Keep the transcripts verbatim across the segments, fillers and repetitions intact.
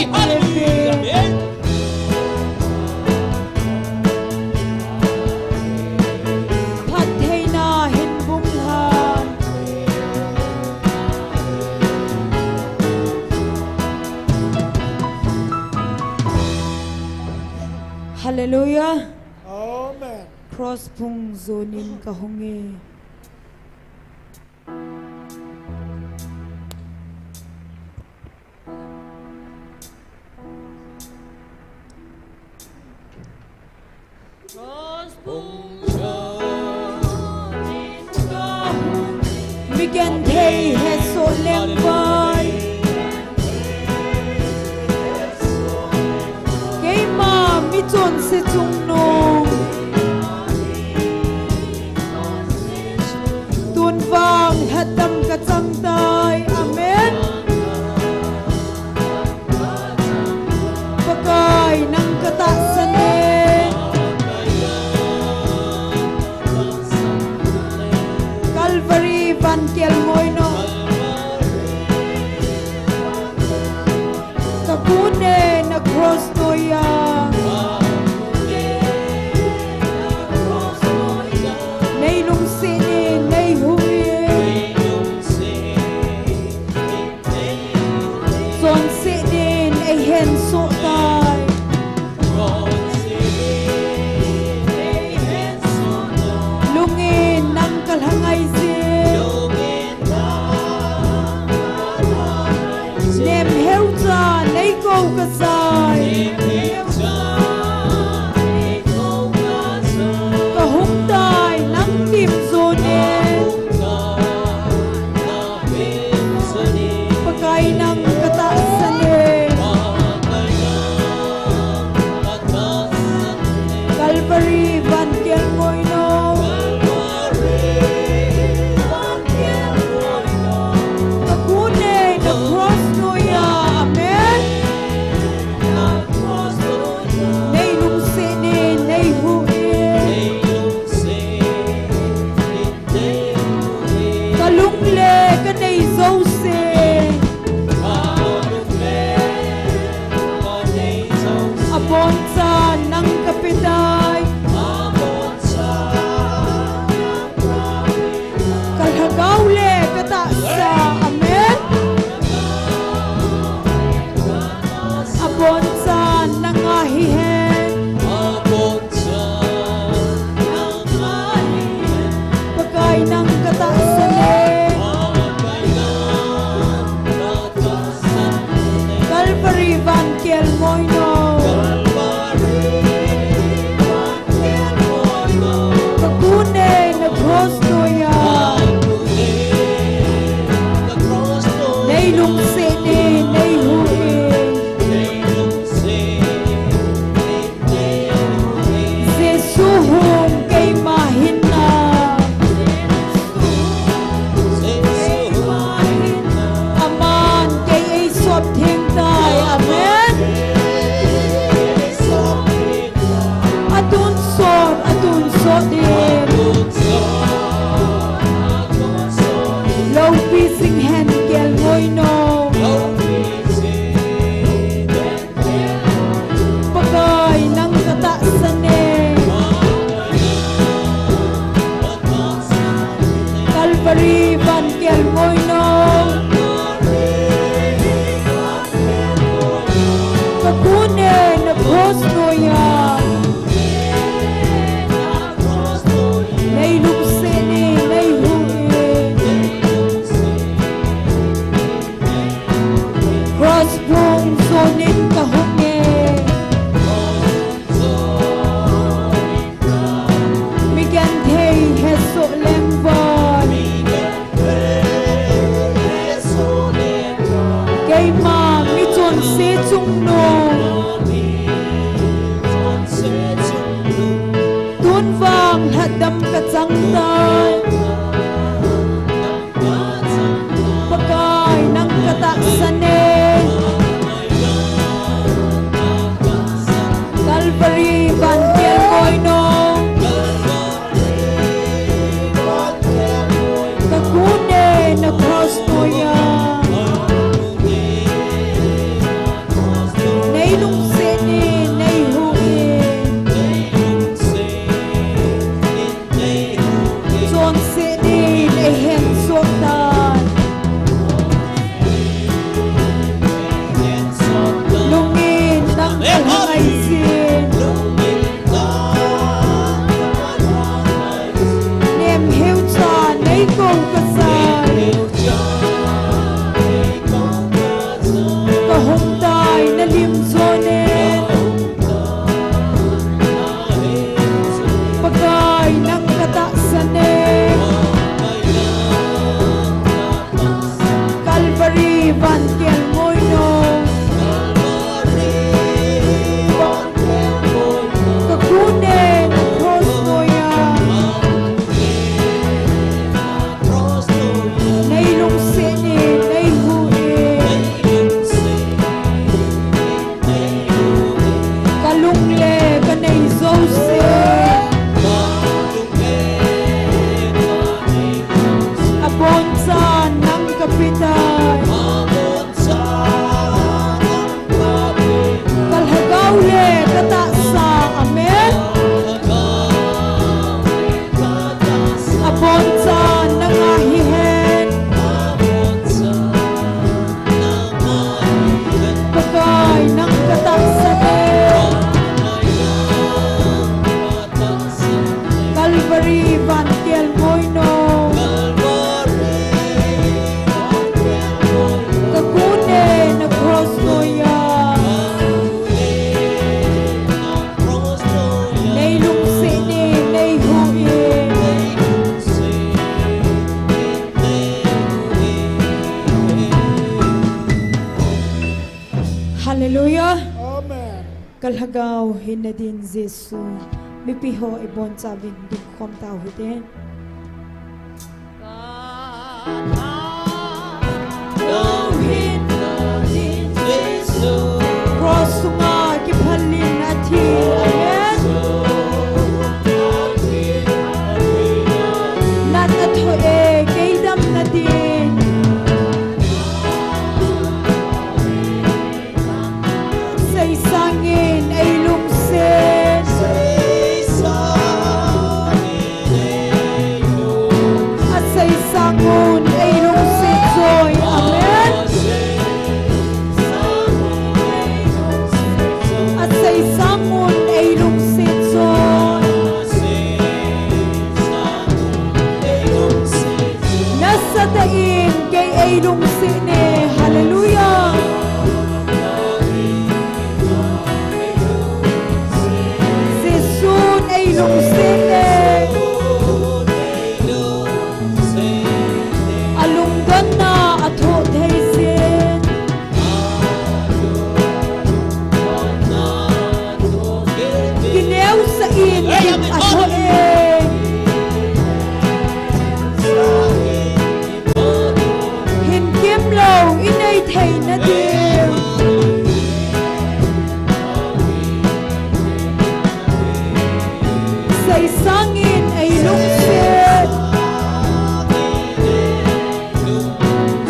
Hallelujah. Amen. Phattheina hin bung lhan. Hallelujah. Amen. Cross phung jonin kahung e. Mi genthei hesoh lengvai. Keima mi chonse chungnung. Tun vang lhatdam kachang tai. Amen. Pakai nang katahsan e. Calvary vankel ngoi nom. Ka kut e na cross noiya. Nei lungset in, nei huhhing in. Chonset in eihen soh tai. Lungin nang kalha ngai jin. Nemheucha nei kou kajai. Kahung tai nang tim jonin. Pakai nang katahsan e. Calvary vankel ngoi nom. Ka kut e na cross noiya. Amen. Nei lungset in, nei huhhing in. Ka lung le ka nei jouse. Abonchan nang kape tai. Ka lhagao le katahsa. Amen. Abonchan nanga hihen. Pakai nang katahsan e. Calvary vankel ngoi nom. Ka kut e na cross noiya. Nei lungset in, nei huhhing in. Jesu hung keima hinna. Aman kei eisop theng tai. Amen. Atonsot, atonsot in. Loupi jing hen kel ngoi nom. Pakai nang katahsan e. Calvary vankel ngoi nom. Ka kut e na cross noiya. Nei lungset in, nei huhhing in. Cross phung jonin kahung e. Mi genthei hesoh lengvai. Keima mi chonse chungnung. Tun vang lhatdam kachang tai. Pakai nang katahsan e. Calvary vankel ngoi nom. Ka kut e na cross noiya. Kim Jone, Pakai nang katahsan e. Calvary vantial moino, kakun e na cross noiya. Nei lungset in, nei hu in. Ka lung le ka nei jouse, abonchan nang ka pe tai. Ka lhagao le ka tahsa, amen. Abonchan nang ahi hen. Pakai nang ka tahsan e. Calvary vantial moino, kakun e na cross noiya. Nei lungset in, nei hu in. Hallelujah. Amen. Ka lhagao hinna din Jesu. Mipi ho ibonchauvin dingkhom tau hite. Cross sunga kiphal in athi. Amen. Natna thoh e, kei damna din. Asei sangin ei lungset. Asei sangun ei lungset joi. Amen. Asei sangun ei lungset joi. Nasatah in kei ei lungset e. Hallelujah. Jesun ei lungset e. Alungdonna athoh thei jin. Kineosah in athoh e. Hin kimlou inei theina diu. Asei sangin ei lungset.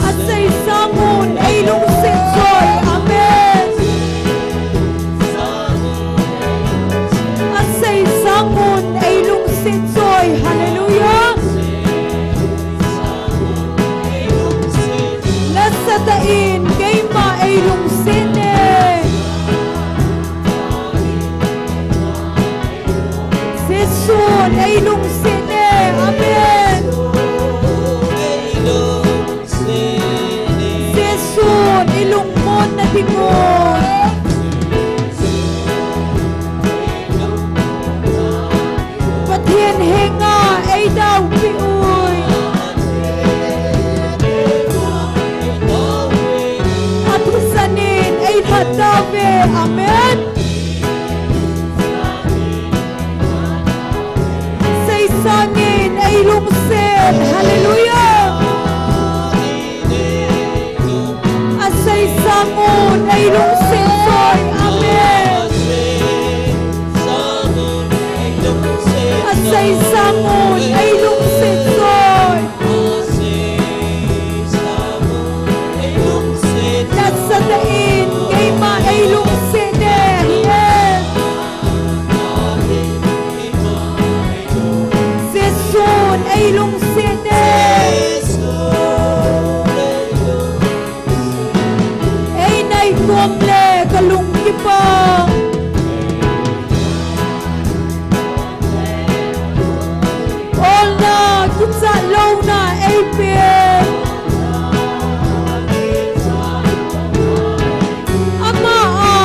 Asei sangun ei lungset joi. Amen. Asei sangun ei lungset joi. Hallelujah. Nasatah in keima ei lungset e. Jesun ei lungset e. Amen. Jesun i lungmonna dingun Pathen henga ei daopi uvin. Athisan in ei lhat tauve. Amen. Asei sangin ei lungset. Hallelujah. Asei sangun ei lungset joi. Amen. Asei sangun ei lungset joi. Nasatah in keima ei lungset e. Jesun ei lungset e. Ei naikhom le ka lung kipah. Olna kichat louna ei pe. Ama a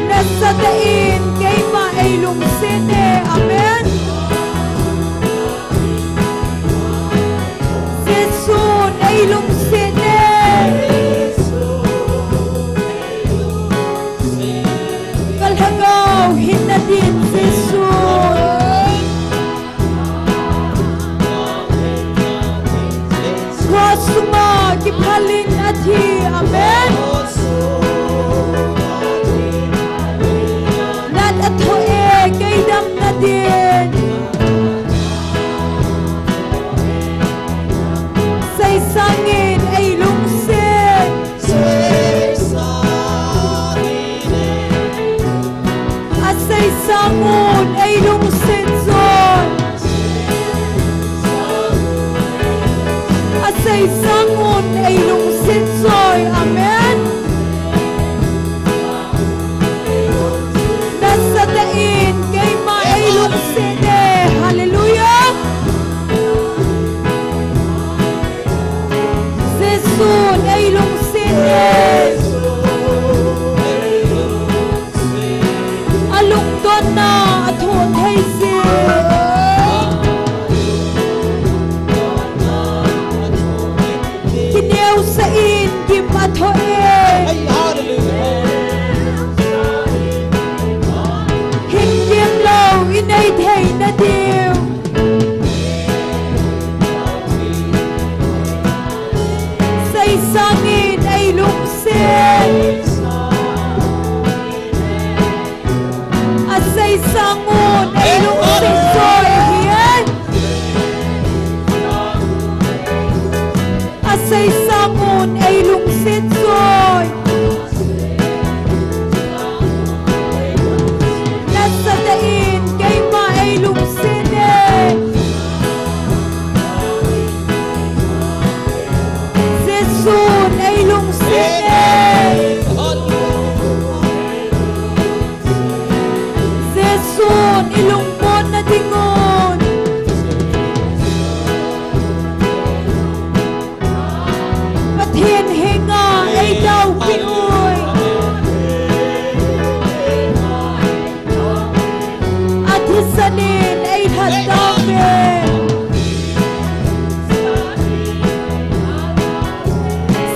Nasatah in keima eilungset e. Amen. Jesun eilungset e. Ka lhagao hinna din Jesun. Cross sunga kiphalin athi. Amen. Nat athoh e, kei damna din. Seisang in eilungset. Aseisang un eilungset joi. Aseisang un eilungset joi. Amen. Nasatah in keima eilungset e. Hallelujah. Jesun eilungset e. Alungdonna athoh thei jeh. Kineosah in gim athoh e. Hing gim lou inei theina diu. Seisang in eilungset. Aseisang un eilungset joi hi e. Aseisang un eilungset joi. Nasatah in keima eilungset e. Jesun eilungset e. Jesun ilungponna dingun Pathen henga eidalpi uvin. Athisan in eilhat tauvin.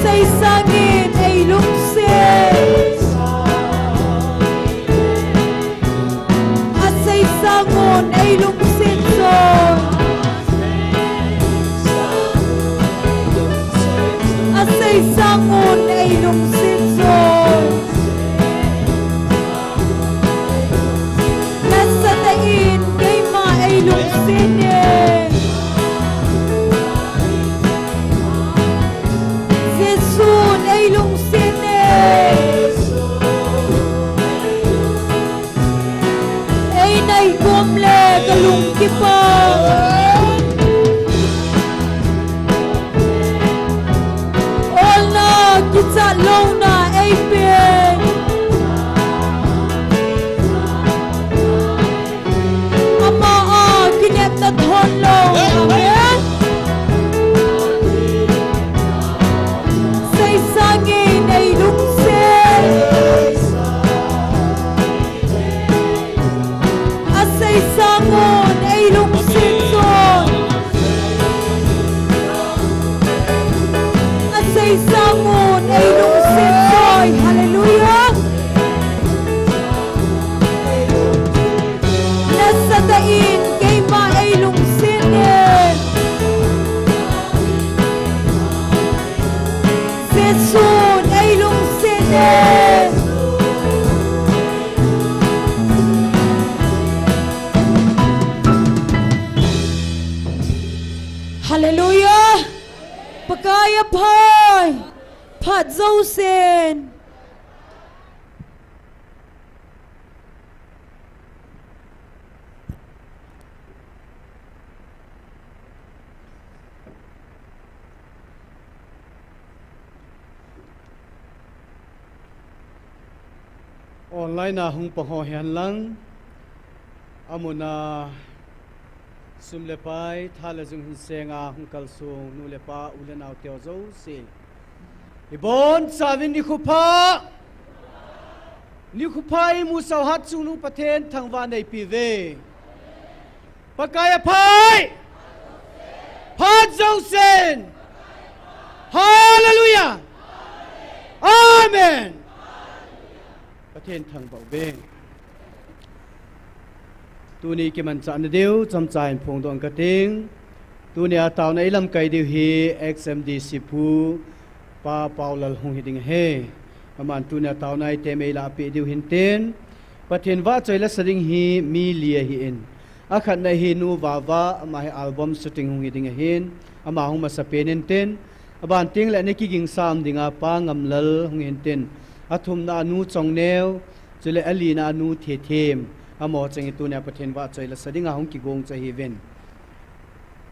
Seisang in eilungset. Aseisang un eilungset joi. Aseisang un eilungset joi. Nasatah in keima eilungset e. Jesun eilungset e. Einei khom le kalung kipah. Olna kichat louna eipe. Ama a kinepna thon lou. Amen. Seisang in eilungset. Aseisang un eilungset joi. Aseisang un eilungset joi. Hallelujah. Nasatah in keima eilungset e. Jesun eilungset e. Hallelujah. Pakai aphai. Phat jousen. Online a hung pang ho hen lang, amun a Sum le pai, tha le jung hin senga hung kalsong nu le pa, u le nao teu jouse, ibonchauvin nikho pha, nikho pha imusah u hatchungnung Pathen thangvah neipiuve. Pakai aphai, phat jousen. Hallelujah. Amen. Pathen thangvah uve. Tuni kimanchahna diu chomcha in phongdoh kate. Tunia taona ilamkai diu hi ex M D C Pu Pa Paulal hung hiding ahi. Aman tunia taona item eilah peh diu hintin, Pathen vahchoi lasa ding hi mi li ahin, akhatna hi Nu Vava, ama hi album shooting hung hiding ahin, ama hung masapen intin, aban tengle ana kigingsa um dinga Pa Ngamlal hung hintin, athumna a Nu Chongneo, chule alina a Nu Thethem, amaho cheng hi tunia Pathen vahchoi lasa dinga hung kigong chu ahiuvin.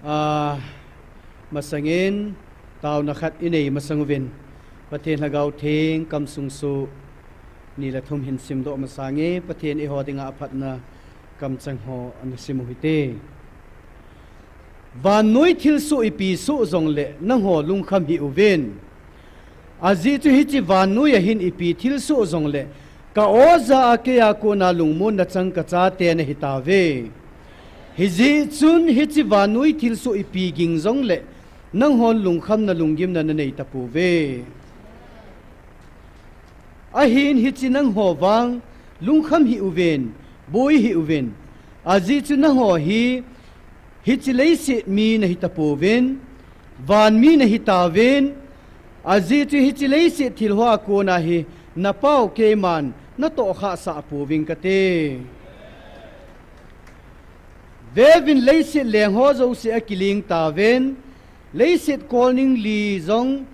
Ah, masangin taona khat inei masang uvin, Pathen Lhagao Theng kamsung soh ni le thum hin simdoh masange, Pathen eiho dinga aphatna kamcheng ho ana simu hite. Vannoi thilsoh ipi soh jongle nangho lungkham hih uvin. Ajeh chu hiche vannoi a hin ipi thilsoh jongle ka-o jah a keia kona lungmonna chang kachate nahitauve. Hijeh chun hiche vannoi thilsoh ipi ging jongle nanghon lungkhamna lunggimna naneitapouve. Ahin hiche nangho vang lungkham hih uvin, boi hih uvin. Ajeh chu nangho hi hiche leiset mi nahitapouvin, van mi nahitauvin. Ajeh chu hiche leiset thilhoa kona hi napao keiman natohkhahsah pouving kate. Veuvin, leiset lengho jouse akilingtauvin, leiset kolning li jong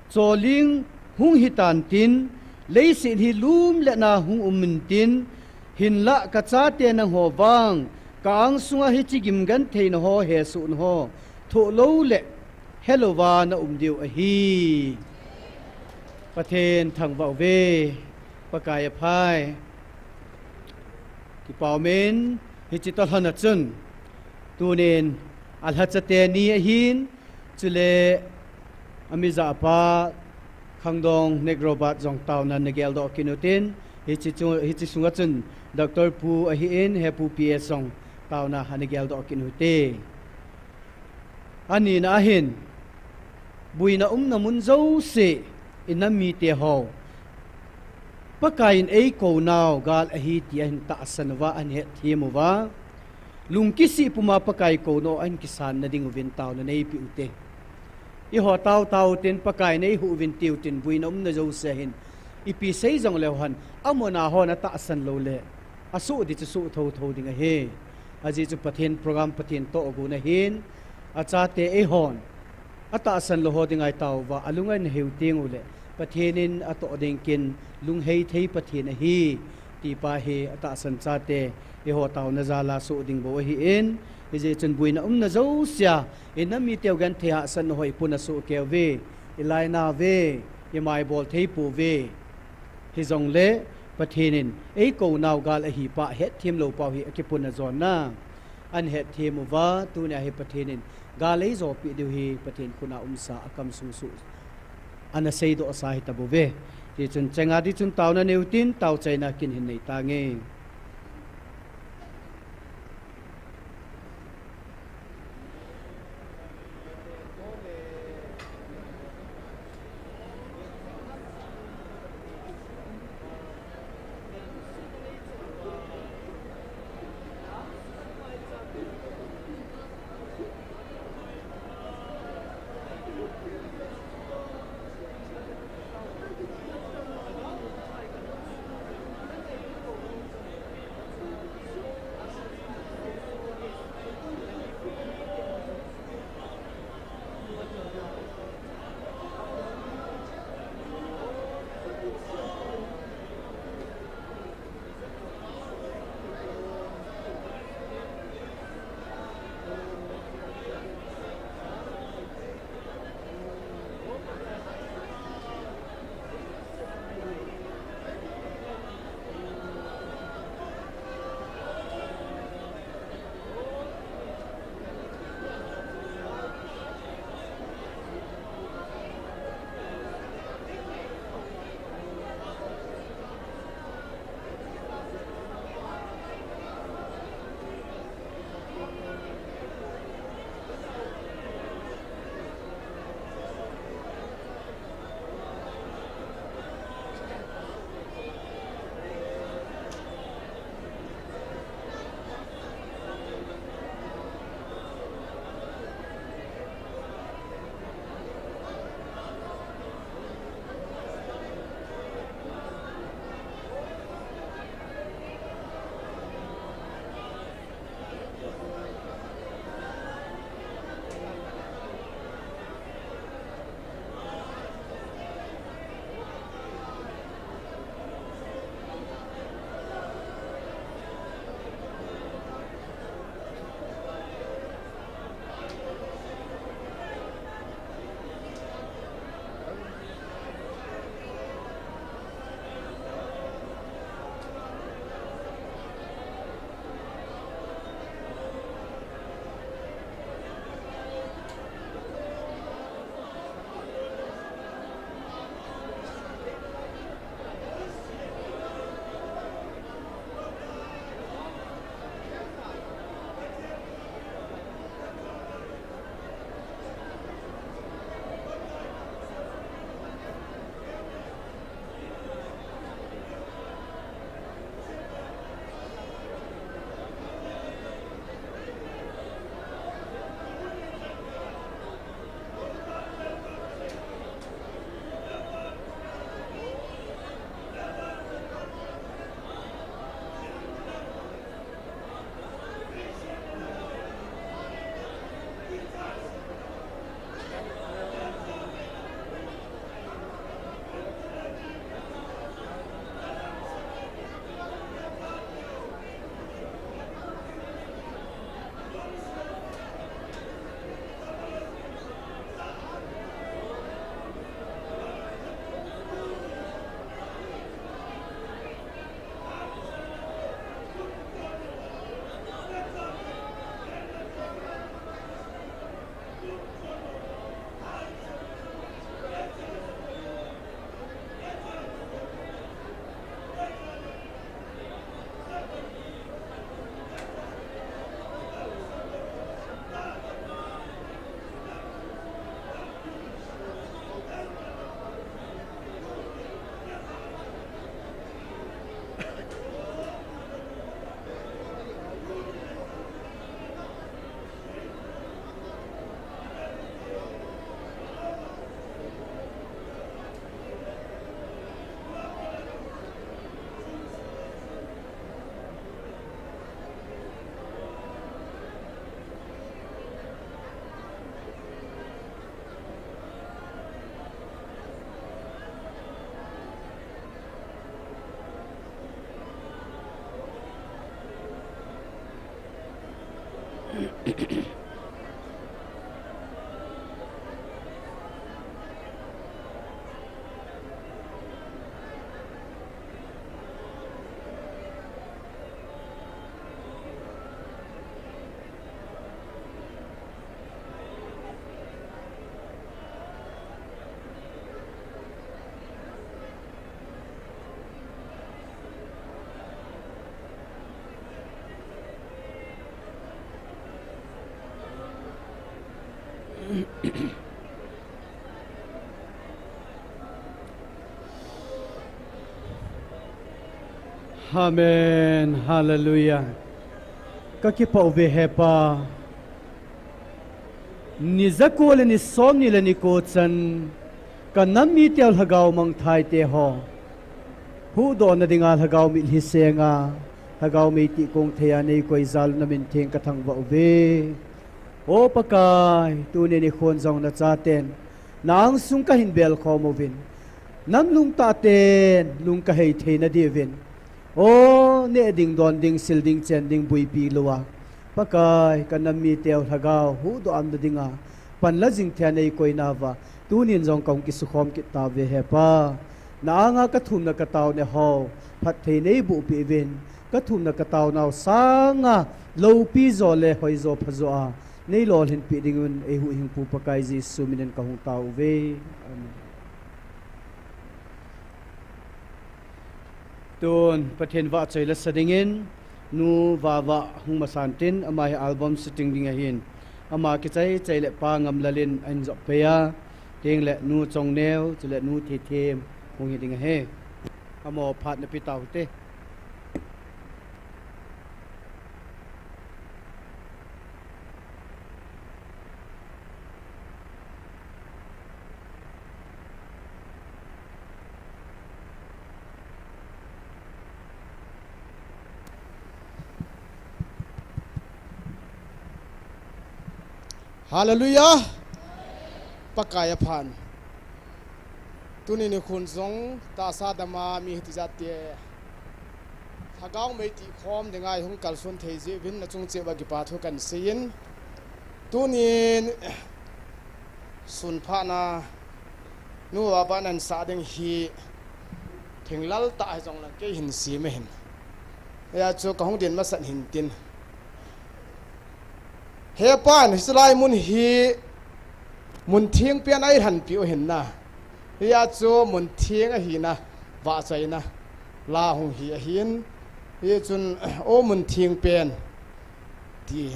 choling hung hitantin, leiset hi lumletna hung umintin, hinlah kachate nangho vang ka-angsunga hiche gimgentheinaho, hesohnaho thohloule helouva naum diu ahi. Pathen thangvah uve. Pakai aphai. Kipaumin, hiche toh lhona chun tunin alhacha teni ahin, chule amijahpa Khangdong Negrobat jong taona nageldoh kit utin, hiche chu, hiche sunga chun Doctor Pu ahin, Hepu P S jong taona anageldoh kit ute. Anina ahin, boina umna mun jouse, inam miteho, Pakaiyin eikou nau gal ahi ti ahin tahsan uva, ahin hetthem uva, lungkisih puma Pakai kounou ahin kisanna dinguvin taona neipeh ute. Eiho tao tao utin, Pakaiyin eihuh uvin tiutin, boina umna jouse hin ipi sei jongleu hen, amuna hon atahsan loule asoh ding chu soh thotho ding ahi. Ajeh chu Pathen program, Pathen tohgon ahin, achate eihon atahsan lou ho dinga itao uva, alung ahin heu tengule Pathen in atoh ding kin, lunghei thei Pathen ahi tipa hi atahsan chate eiho taona jala soh ding bou ahin, hijeh chun boina umna jousea inam miteu genthei hahsatna ho ipuna sohkei uve, ilainauve, imaibol theipouve. Hijongle Pathen in eikou nau gal ahi pah, hetthem lou pau hi akipuna jonna ahin hetthem uva, tunia hi Pathen in gal eijopeh diu hi Pathen khut a umsa, akamsung soh ana seidohsa ahitabouve. Tichun chenga ding chun taona neiutin, taochaina kin hin neitange. Amen. Hallelujah. Ka kipah uve he Pa. Ni jako le ni som ni le ni ko chan ka nam mite u lhagao mangthai te ho huhdoh na dinga lhagao mitlhi senga, lhagao meitih kong thei a nei koi jal u na min theng ka thangvah uve. O Pakai, tuni nikhon jong na chaten na angsung ka hin bel khom uvin, nam lungtah ten lung ka hei thei na diuvin, o neh ding, don ding, sil ding, chen ding, buipi lou a, Pakai, ka nam mite u lhagao huhdoh na dinga pan la jing thei a nei koi nauva, tunin jong ka hung kisukhom kit tauve he Pa. Na anga ka thumna ka taona ho phatthei nei boh peh uvin, ka thumna ka taonau sanga loupi jo le hoijo phajo a nei lolhin peh ding un, ei huhhingpu Pakai Jesu minin ka hung tao uve. Amen. Tun Pathen vahchoi la sa dingin Nu Vava hung masan tin, ama hi album shooting ding ahin, ama kichai chai le Pa Ngamlal in ahin jop pei a, tengle Nu Chongneo chule Nu Thithem hung hi ding ahi. Amaho phat na pe tau hite. Hallelujah. Pakai aphan. Tuni nikhon jong tahsa dama mi hiti jat te lhagao meitih khom dinga i hung kalson thei jeh uvin na chung cheh uva kipa thu kan seiyin. Tunin sun phatna Nu Vava nan sah ding hi thinglel tah hijongle kei hin sem ahin. Hijeh chun ka hung din masat hin tin. He Pa, hiche lai mun hi mun theng pen a i lhenpi u ahin na. Hijeh chun mun theng ahina vahchoina la hung hi ahin. Hichun, o mun theng pen, ti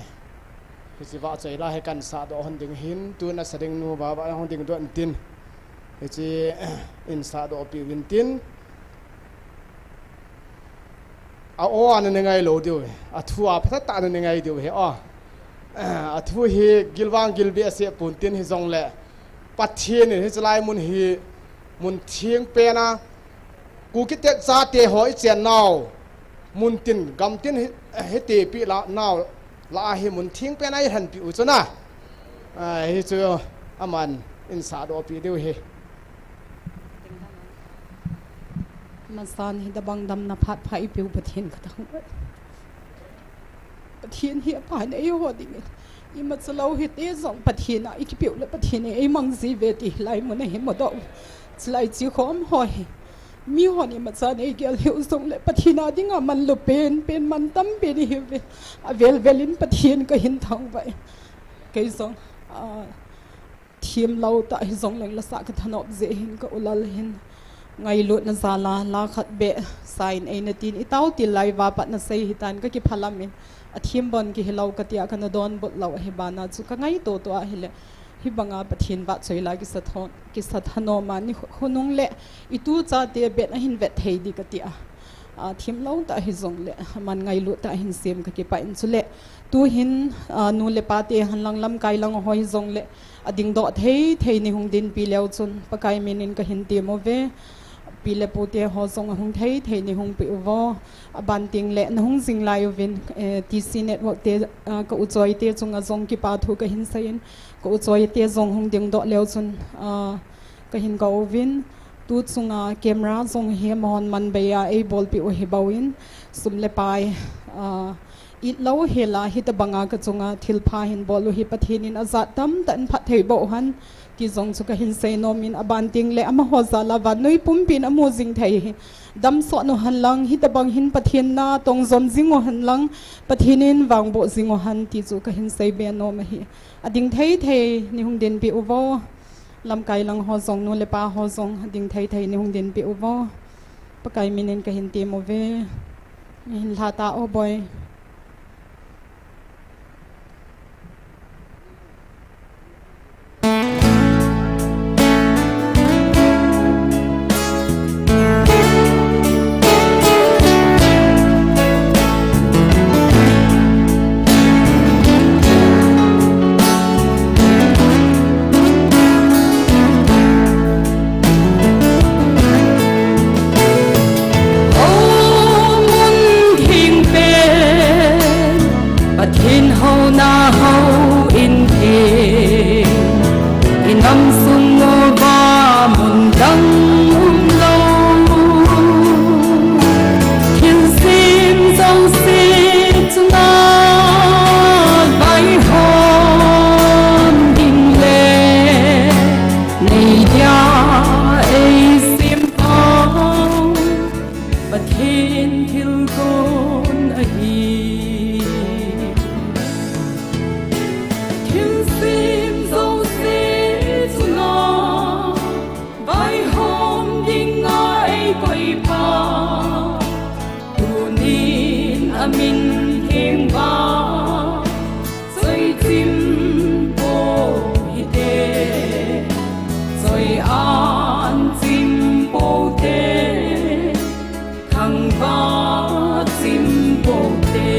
hiche vahchoi la hi kan sahdoh hon ding ahin, tun a sa ding Nu Vava hung dingdoh in tin, hiche in sahdoh peh uvin tin. A aw a na ne ngai lou diu, a thu a phatah tah a na ne ngai diu ahi, aw. A thu hi gilvang gilbeh a seh pon tin hijongle, Pathen in hiche lai mun hi mun theng pen a, Kuki Techa te ho i chennau mun tin, gam tin hi, hiti pi la nau la a hi mun theng pen a i lhenpi u chu na. A, hichu aman in sahdoh peh diu ahi. Masan hi tabang damna phat pha i peu Pathen ka thangvah. Pathen hi apan eiho dingin imacha lou hite jong Pathen a i kipeu le Pathen in ei mang ji uve ti hilai mun a hi mudoh u. Chulai chi khom ho hi mihon imacha nei gel hih u jongle Pathen a dinga manlu pen pen, man tam pen i hi uve. Avel vel in Pathen ka hin thangvah e. Kei jong, a, themlou tah hijongleng la sah ka thanop jeh hin ka u Lal hin ngailutna jal a la khat beh sa in eina tin, i tao til lai uva pat na sei hitan, ka kiphalam in, athem bon kihi lou ka tia ka na donbut lou ahi, bana chu ka ngaito to ahile hibanga Pathen vahchoi la kisa thon, kisa thanom a ni khu-, khonung le i tu chate beh na hin vet thei di ka tia. A, themlou tah hijongle aman ngailut tah hin sem ka kipah in, chule tu hin, a, nu le pa te henlang lamkai lang ho hijongle adingdoh thei thei ni hung dinpi leu chun Pakai min in ka hin tem uve. Pi le pu te ho jong ahung thei thei ni hung pe uvo. Aban tengle na hung jing lai uvin, eh, T C Network te, a, ka u Choi te chunga jong kipa thu ka hin seiyin, ka u Choi te jong hung dingdoh leu chun, a, ka hin kou uvin. Tu chunga camera jong hi amahon manbei a eibolpeh u hi bou in, sum le pai, ah, it lou hela hitabanga kachunga thilpha hin bol u hi Pathen in ajat tamtah in phatthei boh hen ti jong chu kahin seinom in, aban tengle amaho jal a vannoi pumpin amu jing thei hi damsot u henlang, hitabang hin Pathen na tong jom jing u henlang, Pathen in vangboh jing u hen ti chu kahin seibe nom ahi. Ading thei thei in eihung dinpeh uvo. Lamkai lang ho jong, nu le pa ho jong, ading thei thei in eihung dinpeh uvo. Pakai min in kahin tem uve. Hin lha tao boi. Pathen houna hou in theng, i nam sung uva mun dang umlou. Thil sem jouse chunga vaihom ding le nei dia eisem pau Pathen thilgon ahi. Thil sem jouse chunga vaihom dinga eikoi pa, tunin amin theng vang choi chim pou hite, choi an chim pou te, thangvah chim pou te.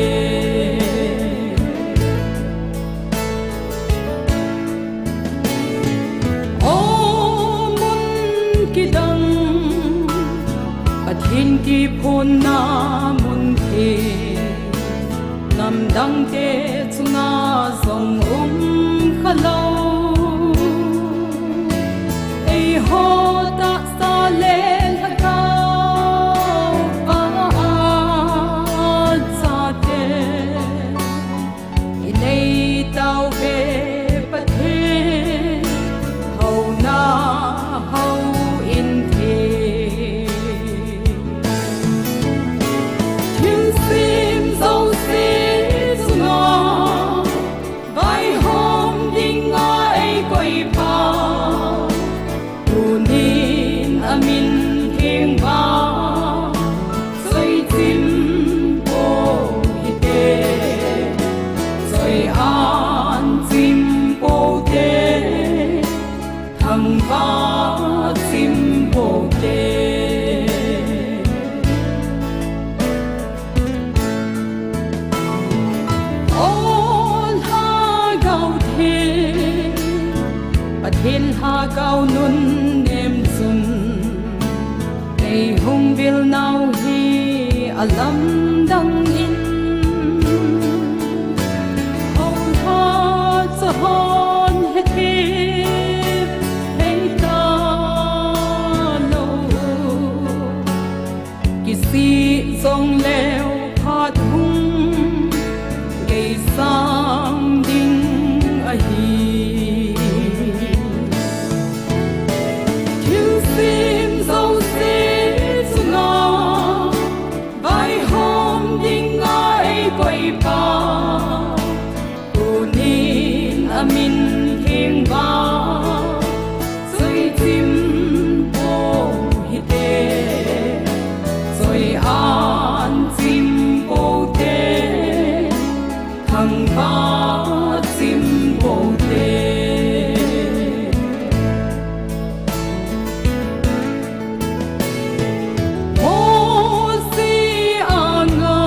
O mun kidang, Pathen kiphonna mun theng, nam dangte chunga jong um khalou. Eiho tahsa le lhagao pa a chate i nei tauve Pathen houna hou in theng. Thil sem jouse chunga vaihom dinga eikoi pa, tunin amin theng vang choi chim pou hite, choi an chim pou te, thangvah chim pou te. O Lhagao Theng, Pathen Lhagao nunnem chun eihung vil nau hi alamdang in, houlha chahon hethem thei talou. Kisih jongleu phat hung kei sang ding ahi. Thil sem jouse chunga vaihom dinga eikoi pa, tunin amin theng vang choi chim pou hite, choi an chim pou te, thangvah chim pou te. Mosi anga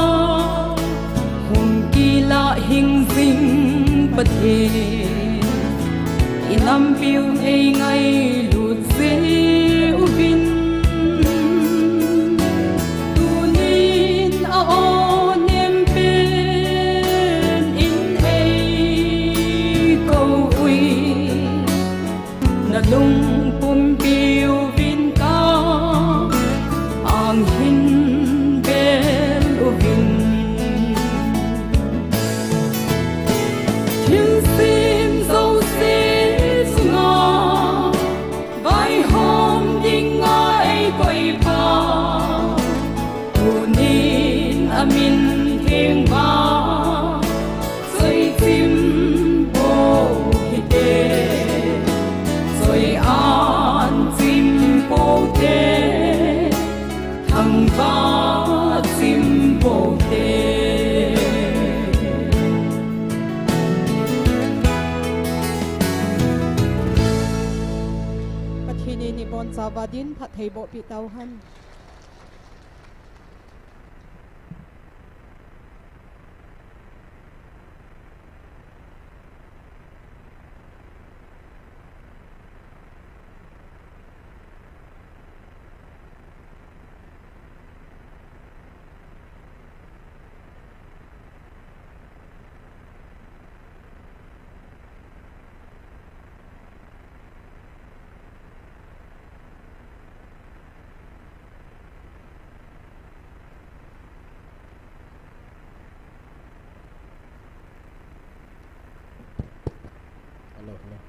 hung kilah hing jing Pathen, i nampiu eingailut jeh uvin, tunin a-onem pen in eikou uvin. Nalung pumpiuvin ka Min thengvah, choi chim po hite, choi an chim po te, thangvah chim po te. Pathen in ibonchauva dinphat thei boh peh tauhen. Hello, hello.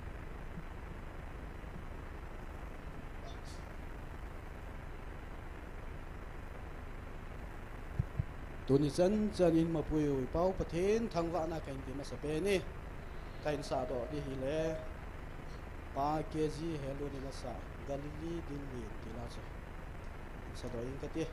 Tuni chan chan in mapui u i Pau Pathen thangvahna kahin pe masapen e. Kahin sahdoh ding ahile, Pa K G Helun in asah, Galilee Dil Lin ti la chu. Sahdoh ing kate.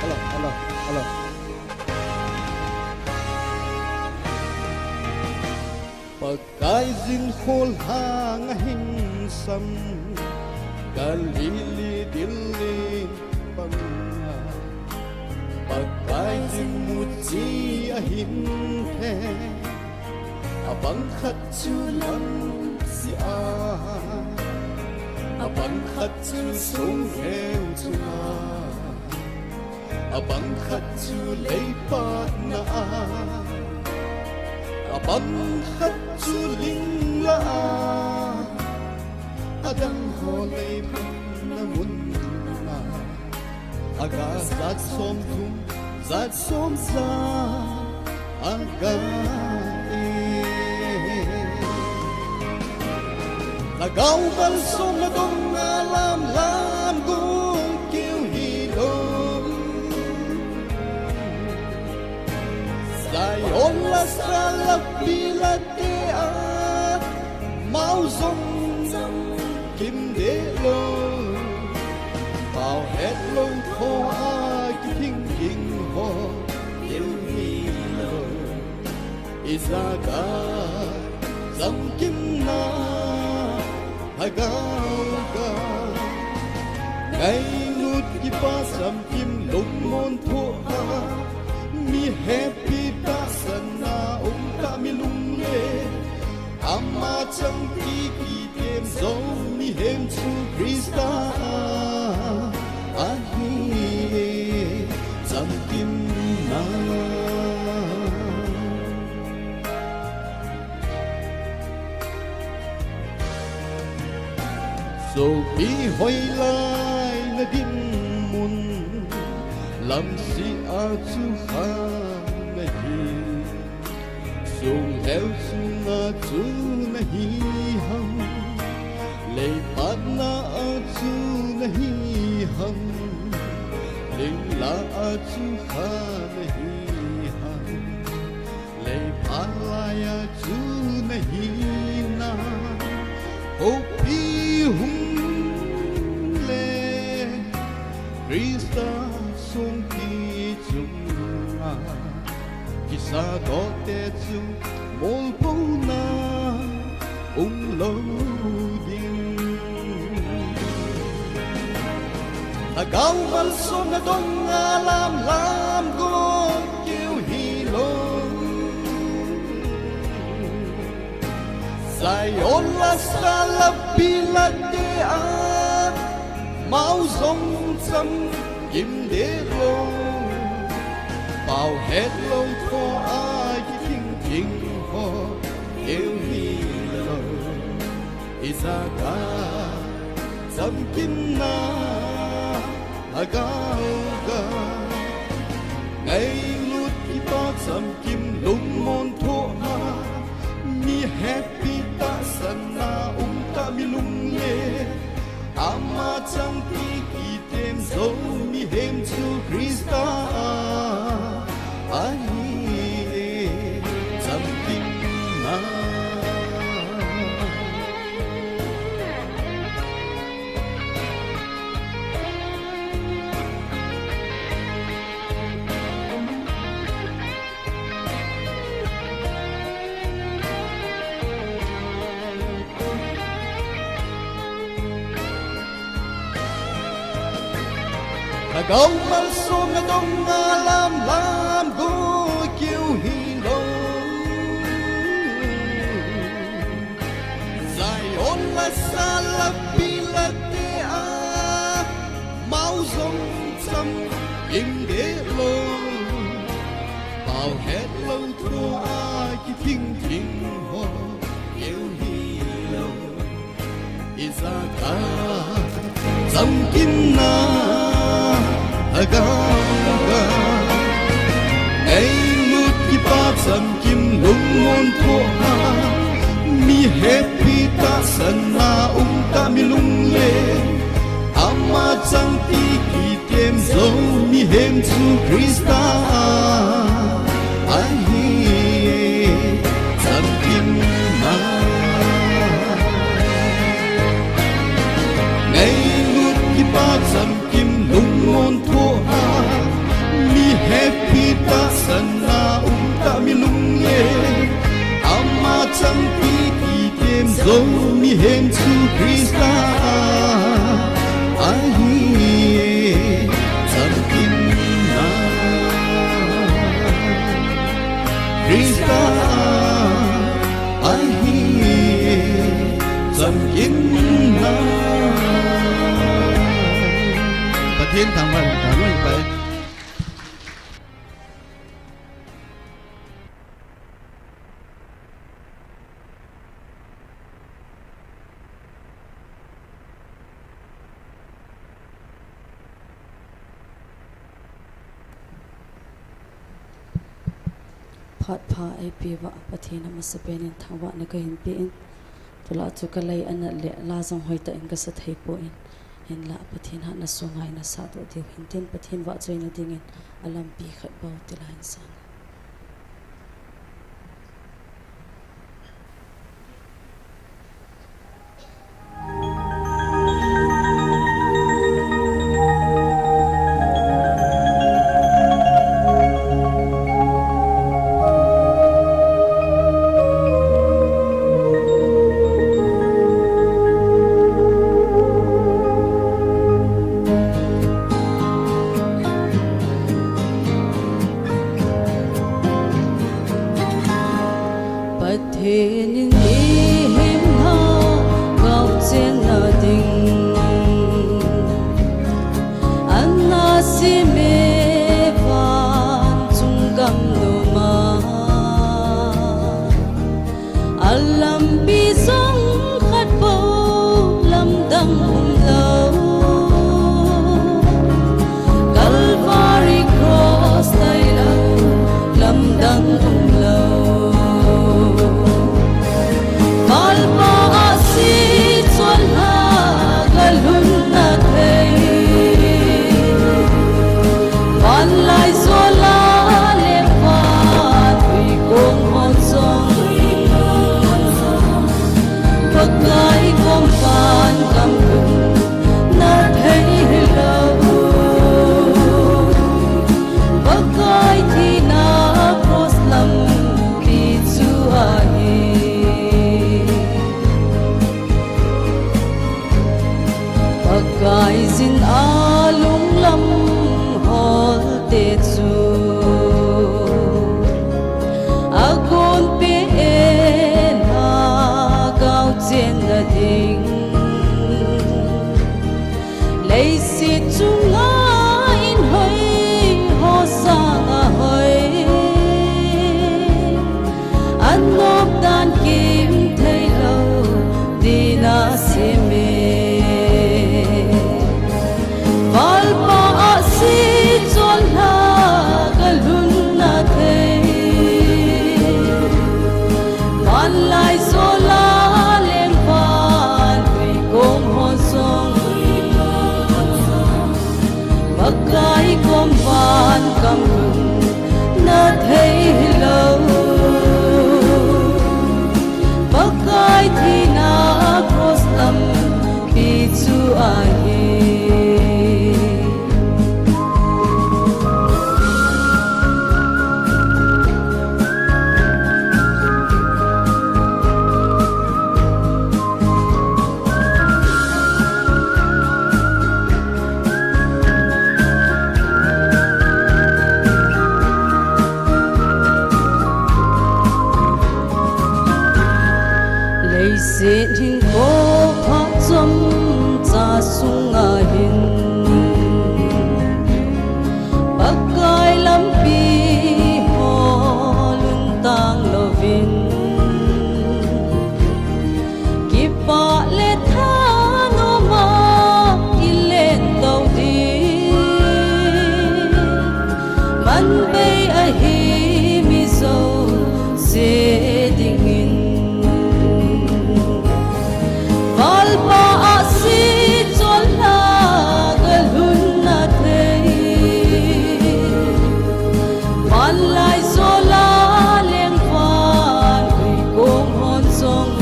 Hello, hello, hello. Pakaiyin kholhang ahin sam, Galilee Dil Lin panga. Pakaiyin muchi ahin the, abang khat chu lamsia, abang khat chu song heu chunga, abang khat chu leipatna a, abang khat chu lingla a, adang ho leipatna mun a. Aga jat somthum, jat somja aga e. Lhagao malsomna donga lam lam gong keu hilou. Zion la sala pila te a, mau jong kim deh lou. Pau het lou tho a kithing ging ho deu hilou. Isaac a chamkimna Lhagao ga ngailut kipa chamkim lungmon tho a, mi hepi tahsanna um tah mi lungle, ama changki kitem jou mihem chu Christa ahi e, chamkimna. Sopi hoilai na dinmun, lamsea chu kha nahi. Song lheu chunga chu nahi ham, leipatna a chu nahi ham, lingla a chu kha nahi ham. Leiphat laia chu nahi na, houpi hung le Christa songpi chunga, kisahdoh te chu molpona um lou ding. Lhagao malsomna donga lam lam gong keu hilou. Zion la sala pila te a, mau jong chamkim deh lou. Au het lou tho a kithing thing ho keu hilou. Ijakai chamkim na lhagao ga. Ngailut kipa chamkim lungmon tho ha. Mi happy tahsan na um tah mi lunglen. Ama chang ti kitem jou mihem chu Christa ahi e, chamkim na. Lhagao malsong a dong a lam lam go keu hilou. Zion la sa la pi la te a mau jong cham ing de lou. Pau het lou tho a kithing thing ho keu hilou. Ijakai chamkim na lhagao ga. Ngailut kipa chamkim lungmon tho ha. Mi happy tahsan na um tah mi lunglen. Ama chang ti kitem jou mihem chu Christa ahi e, chamkim na. Ngailut kipa chamkim lungmon tho ha. Mi happy tahsan na um tah mi lunglen. Ama chang ti kitem jou mihem chu Christa ahi e, chamkim na. Christa ahi e, chamkim na. Pathen thangvah in tao noi pai. Phat pha eipeuva Pathen amasapen in thangvahna kahin pe in, tulai chu kalei anat le la jong hoitah in kasa thei poi, hinlah Pathen hatna sunga ina sahdoh diu hintin, Pathen vahchoina dingin alampi khat bou tilai in sang. Pathen in mihem lhagao chenna ding, ana seme vanchung gam noma, alampi jong khat bou lamdang umlou. Calvary cross tailou lamdang umlou. Pei ahi mi jouse dingin, Valpa ahsi chonlhah a lhunna thei, vanlai jola lengvan huikong hon jong,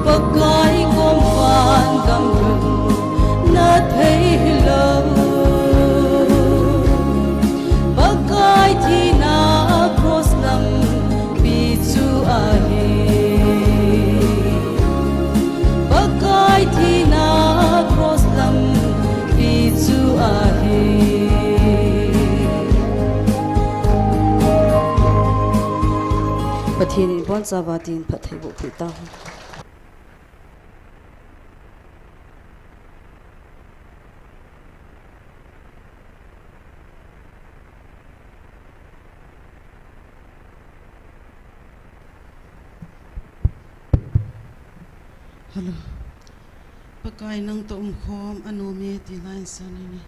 Pakai kom van gamlhun na thei hilou. Pakai thina cross lampi chu ahi. Pakai thina cross lampi chu ahi. Pathen in ibonchauva din phatthei boh peh tauhen. Hello. Pakai nang toh umkhom anom e ti line san inge.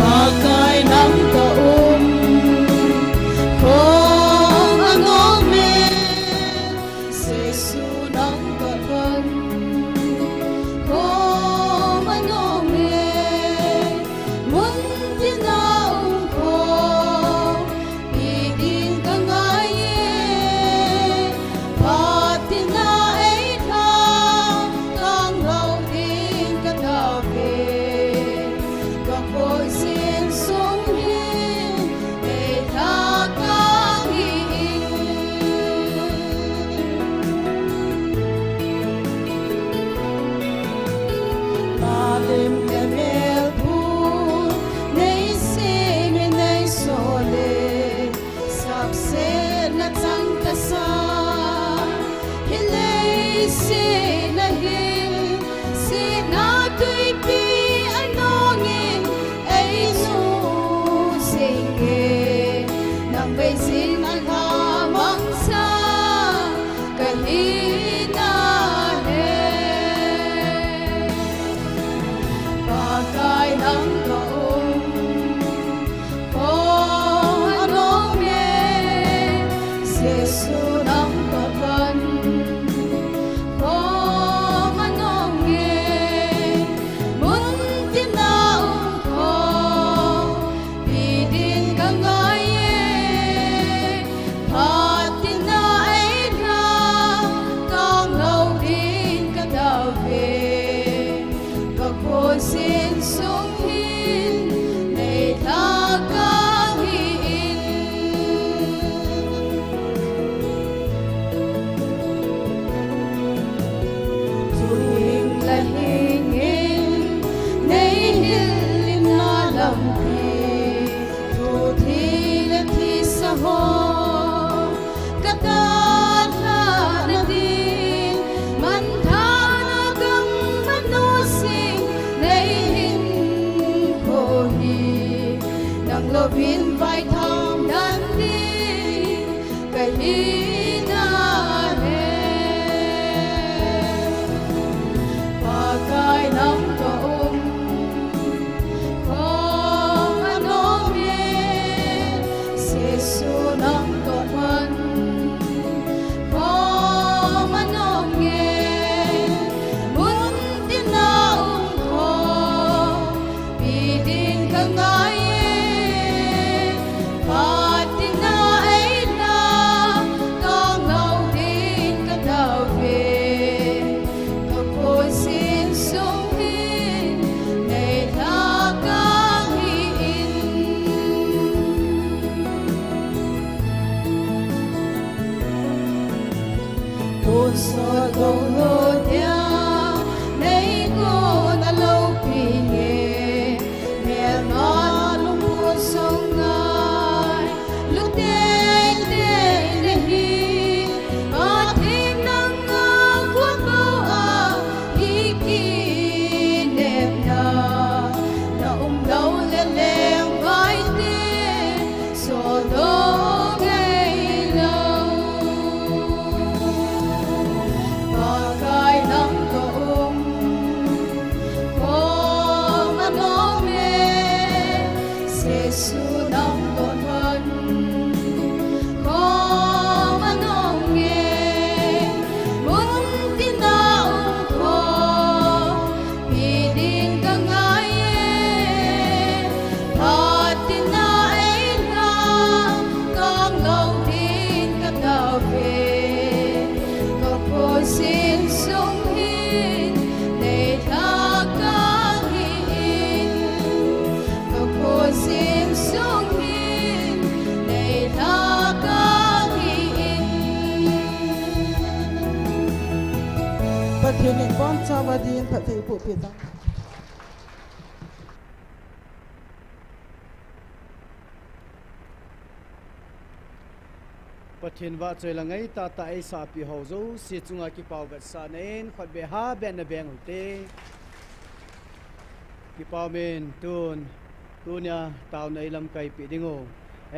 Pakai nang toh umkhom anom e, Jesu nang toh umkhom anom e, mun tina umkhom pi ding kangai e, phat tina eilha, kanglou ding katao e, kakholjin sung hin eilha kang hi in. Malim le melpun, nei seme nei sole, saksetna chang tasa, hilei sina hin, sina twipi anungin, ei nu singe, nang beijin alha mangcha, kahina he. Pakai nang toh umkhom anom e, Jesu nang toh umkhom anom e, mun tina umkhom pi ding kangai e, phat tina eilha, kanglou ding katao e, kakholjin sung hin eilha kang hi in. Thu hing le hing in, nei hilna lampi, thu thi le thisa ho, kadalhah na ding, manthahna gam manu sing, nei hinkho hi, nang louvin vaitham dan ding, kahina he. Pakai nang toh umkhom anom e, Jesu nang toh umkhom anom e, mun tina umkhom pi ding kangai e, phat tina eilha, Sunam ko thon khom anong e, mun tina um kho, pi ding ka ngai e, phat tina ei la, kong lo ding ka tao ve, ka khusin sung hin, nei tha ka hi in. Ka khusin sung hin, nei tha ka hi in. Pathen in bonchauva din phatthei boh peh tang. Pathen vahchoi le ngai tahtah eisahpeh ho jouse chunga kipah vetsahnan khutvei ha beh na veng ute. Kipah umin tun, tunia taona eilamkaipeh ding u,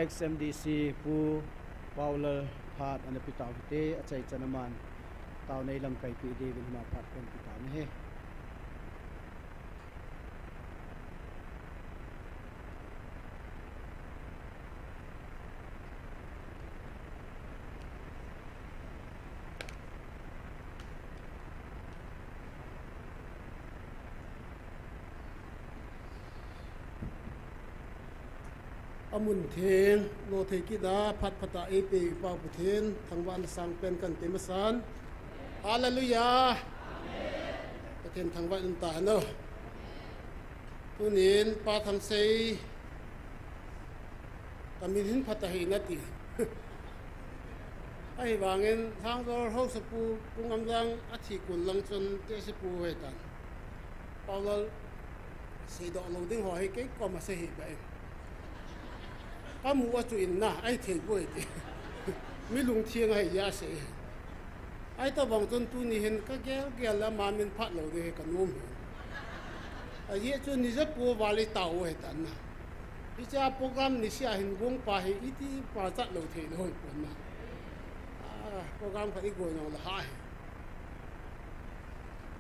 ex M D C Pu Paulal phat ana pe tau hite, achaichan aman taona eilamkaipeh diuvin ama phat kon pe tau ahi. Amun theng, lo thei kit a, phat phat a eipeh Pa Pathen thangvahna sangpen kan tei masan. Hallelujah. Pathen thangvah in umta hen o. Tunin Pa Thangsei, ka min hin phat ahi nati. Ahivangin Lhangjol Haosapu Pu Ngamjang athi kon lang chun tehsepu ahitan. Paulal seidoh lou ding ho hi kei koma sei hih beh in. Ka mu a chu in na, ahithei poi ti. Mi lungtheng ahi jeh a sei. Ahitobang chun tuni hin ka gel gel le ama min phat lou ding hi ka nom hi. Ajeh chu ni ja ko val i tao u ahitan na. Hiche a program niseh a hin gongpa hi iti pachat lou thei lou hipon na. Ah, program khat i goi nung le ha hi.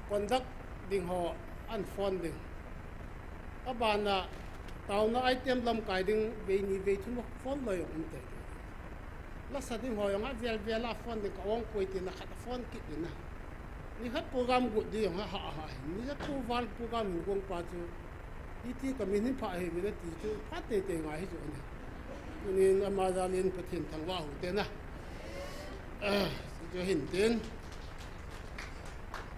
Conduct ding ho an phone ding. Abana taona item lamkai ding vei ni vei thum a phone lou jong um tei. Lasa ding ho jong avel vel a phone ding, ka ong poi tina khat a phone kit ding na. Nikhat program got ding jong ha, ha, ha. Ni ja ko val program hin gongpa chu. Iti ka min hin phat ahi ve na ti chu phat teitei ngai hi chu na. Tunin ama jal in Pathen thangvah u hite na. Ah, chu hin tin.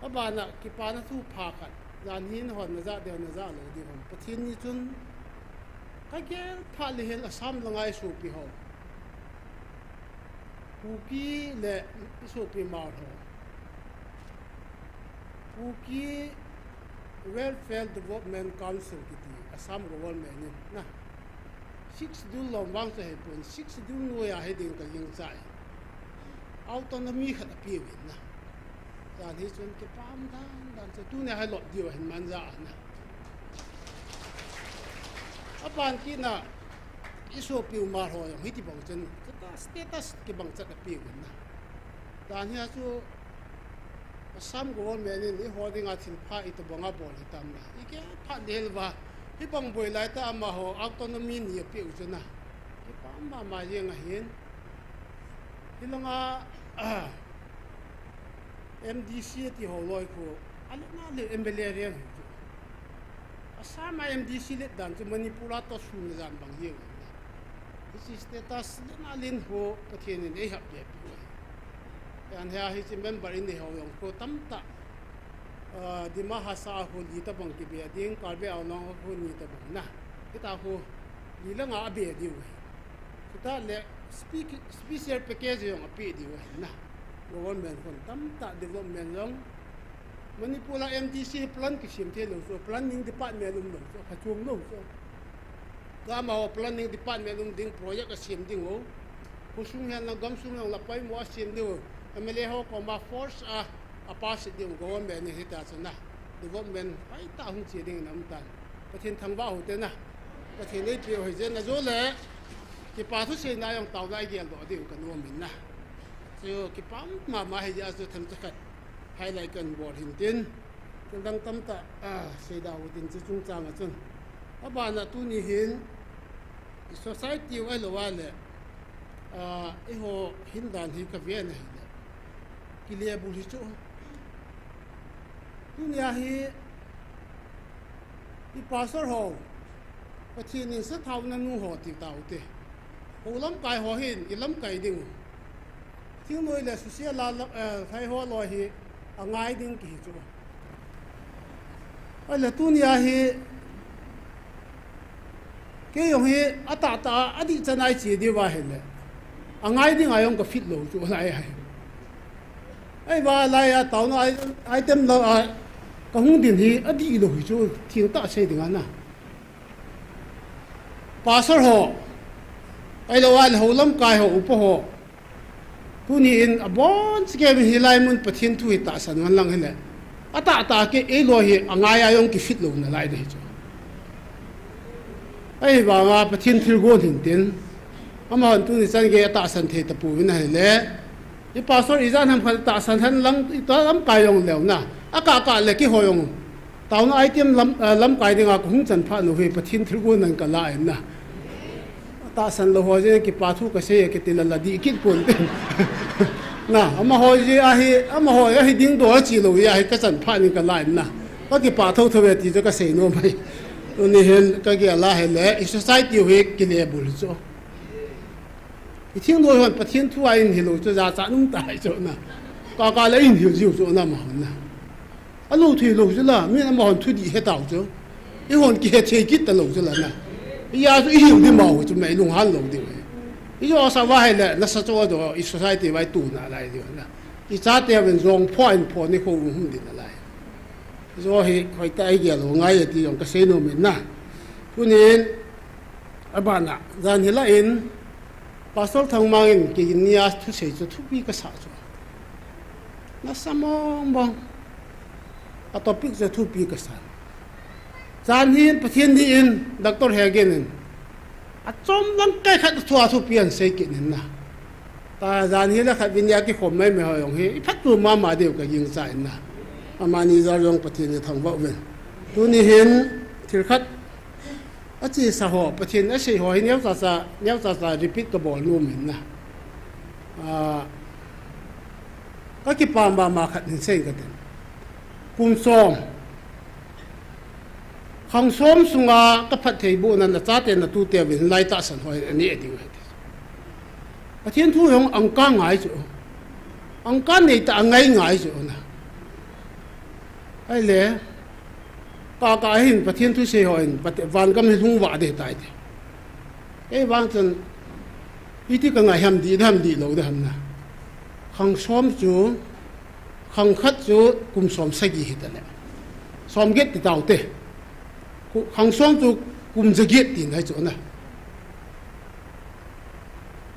Abana kipana thu pha khat. Jan hin hon na ja deu na ja lou ding hon. Pathen ni chun ka gel phat le hin Assam langa i sopi ho. Kuki le i sopi Hmar ho. Kuki Welfare Development Council kiti Assam government in na. Sixth Schedule lom vang chu hipon, Sixth Schedule noiya hiding ka gingchai. Autonomy khat apeuvin na. Jan hi chun kipah dan dan chu tunia hi lop diu ahin manja a na. Aban kit na i sopi u Hmar ho jong hiti bang chun status kibang chat apeuvin na. Jan hi a chu Assam government in eiho dinga thilpha itobanga bol hitam na. I gel phat le hin va. Hibang boi lai tah a amaho autonomy ni apeh u chu na. Kipah mama jeng ahin. Hilanga, ah, M D C ati ho loi khu. Alet na le M L A reng hi chu. Assam a M D C let dan chu Manipur a toh sun jan bang jeng. Hiche status len a len ho Pathen in eihap be pi. Jan hi a hiche member in eiho jong khu tamtah, ah, Dima Hasao a khu li tabang kibe ding, Karbi Anglong a khu ni tabang na. Hitia khu li langa abe diu ahi. Chutah le spe-, special package jong apeh diu ahi na. Government khun tamtah development jong. Manipur a M D C plan kisem thei lou chu, planning department um lou chu, phachom lou chu. Tua amaho planning department um ding project asem ding u. Khosung hihen lang gamsung lang la poimo asem ding u. M L A ho koma force a, apass ding u government in hitia chu na. Development hoitah hung che ding in aum tan. Pathen thangvah u hite na. Pathen eipeh u ahi jeh in ajou le. Kipa thuseina jong taona a igeldoh diu ka nom in na. Chu kipah mama ahi jeh a chu themcha khat highlight kan bol hin tin. Thil dang tamtah, ah, seida u tin chu chungchang a chun. Abana tuni hin I society u ahilou a le, ah, eiho hin dan hi ka ve na hi le, kile bul hi chu. Tunia hi i pastor ho, Pathen in sathau na nu ho ti tau te. Ho lamkai ho hin i lamkai ding u. Thingnoi le susia la, la, eh, hai ho loi hi a ngai ding kihi chu. Ahile tunia hi, kei jong hi, atahtah a, adih chan a i che diu va ahile, a ngai ding a jong ka fit lou chu, lai ahi. Ahivang lai a, taona item lou a, ka hung din hi, adih lou hi chu, thil tah sei ding a na. Pastor ho, ahilou a le ho lamkai ho, upa ho, tuni in abon chikei hi lai mun Pathen thu hi tahsan man lang hile, atahtah kei loi hi a ngai a jong ki fit lou na lai de hi chu. Ahivanga Pathen thilgon hin tin, amahon tuni chan gei atahsan thei tapouvin ahile, i pastor ijat ham khat tahsan hen lang, i ta lamkai jong leu na, akah kah le keiho jong taona item lam, eh, lamkai dinga ka hung chan phat nu hi Pathen thilgon nan ka la in na. Tahsan lou ho jeh in kipa thu ka sei a kiti la la dih kit pon tin. Na, amaho jeh a hi, amaho a hi ding dol a chi lou jeh a hi ka chan phat nin ka la in na. Ka kipa thotho ve ti chu ka sei nom ahi. Tuni hin ka gel a hile, i society u hi kile bul chu. I thingnoi hon Pathen thu a in hilou chu jachat um tai chu na. Kaka le in hil jiu chu na amahon na. Alou thei lou chu la, min amahon thu dih he tau chu. Eihon kihe thei kit talou chu la na. Ijat chu i hil ding mau chu mei lunghang lou ding. I jo sa va hile, nasa chu a jo, i society vai tu na lai ding na. I chate ven jong pho in pho ni kho hum din na lai. Jo hi, hoitah a i gel u ngai ti jong ka sei nom in na. Tunin, abana, jan hi la in, Pastor Thangmang in kei nia thusei chu thupi ka sa chu. Nasa mong mong. A topic chu thupi ka sa. Jan hin Pathen ni in, Doctor Hegen in. Achom lang kai khat thu a thupi ahin sei kit in na. Ta jan hi la khat vin a kikhom mai mai ho jong hi. I phatchom mama diu ka gingcha in na. Amani jal jong Pathen in thangvah uvin. Tuni hin thil khat Achesa ho, Pathen asei ho hi neocha cha, neocha cha repeat kabol nom in na. Ah, kakipah mama khat hin sei kate. Kum som. Khang som sunga ka phattheibohna nachate natute uvin lai tahsan ho hi anei ding ahi. Pathen thu jong angka ngai chu. Angka nei ta angai ngai chu na. Ahile, kaka hin Pathen thusei ho hin, Pat-, vangam hi lhung vah ding tai ti. Kei vang chun, iti ka ngai ham dih, ham dih lou ding ham na. Khang som chu, khang khat chu kum som sagi hi ta le. Som get ti tau te. Ku-, khang som chu kum ja get ti nai chu na.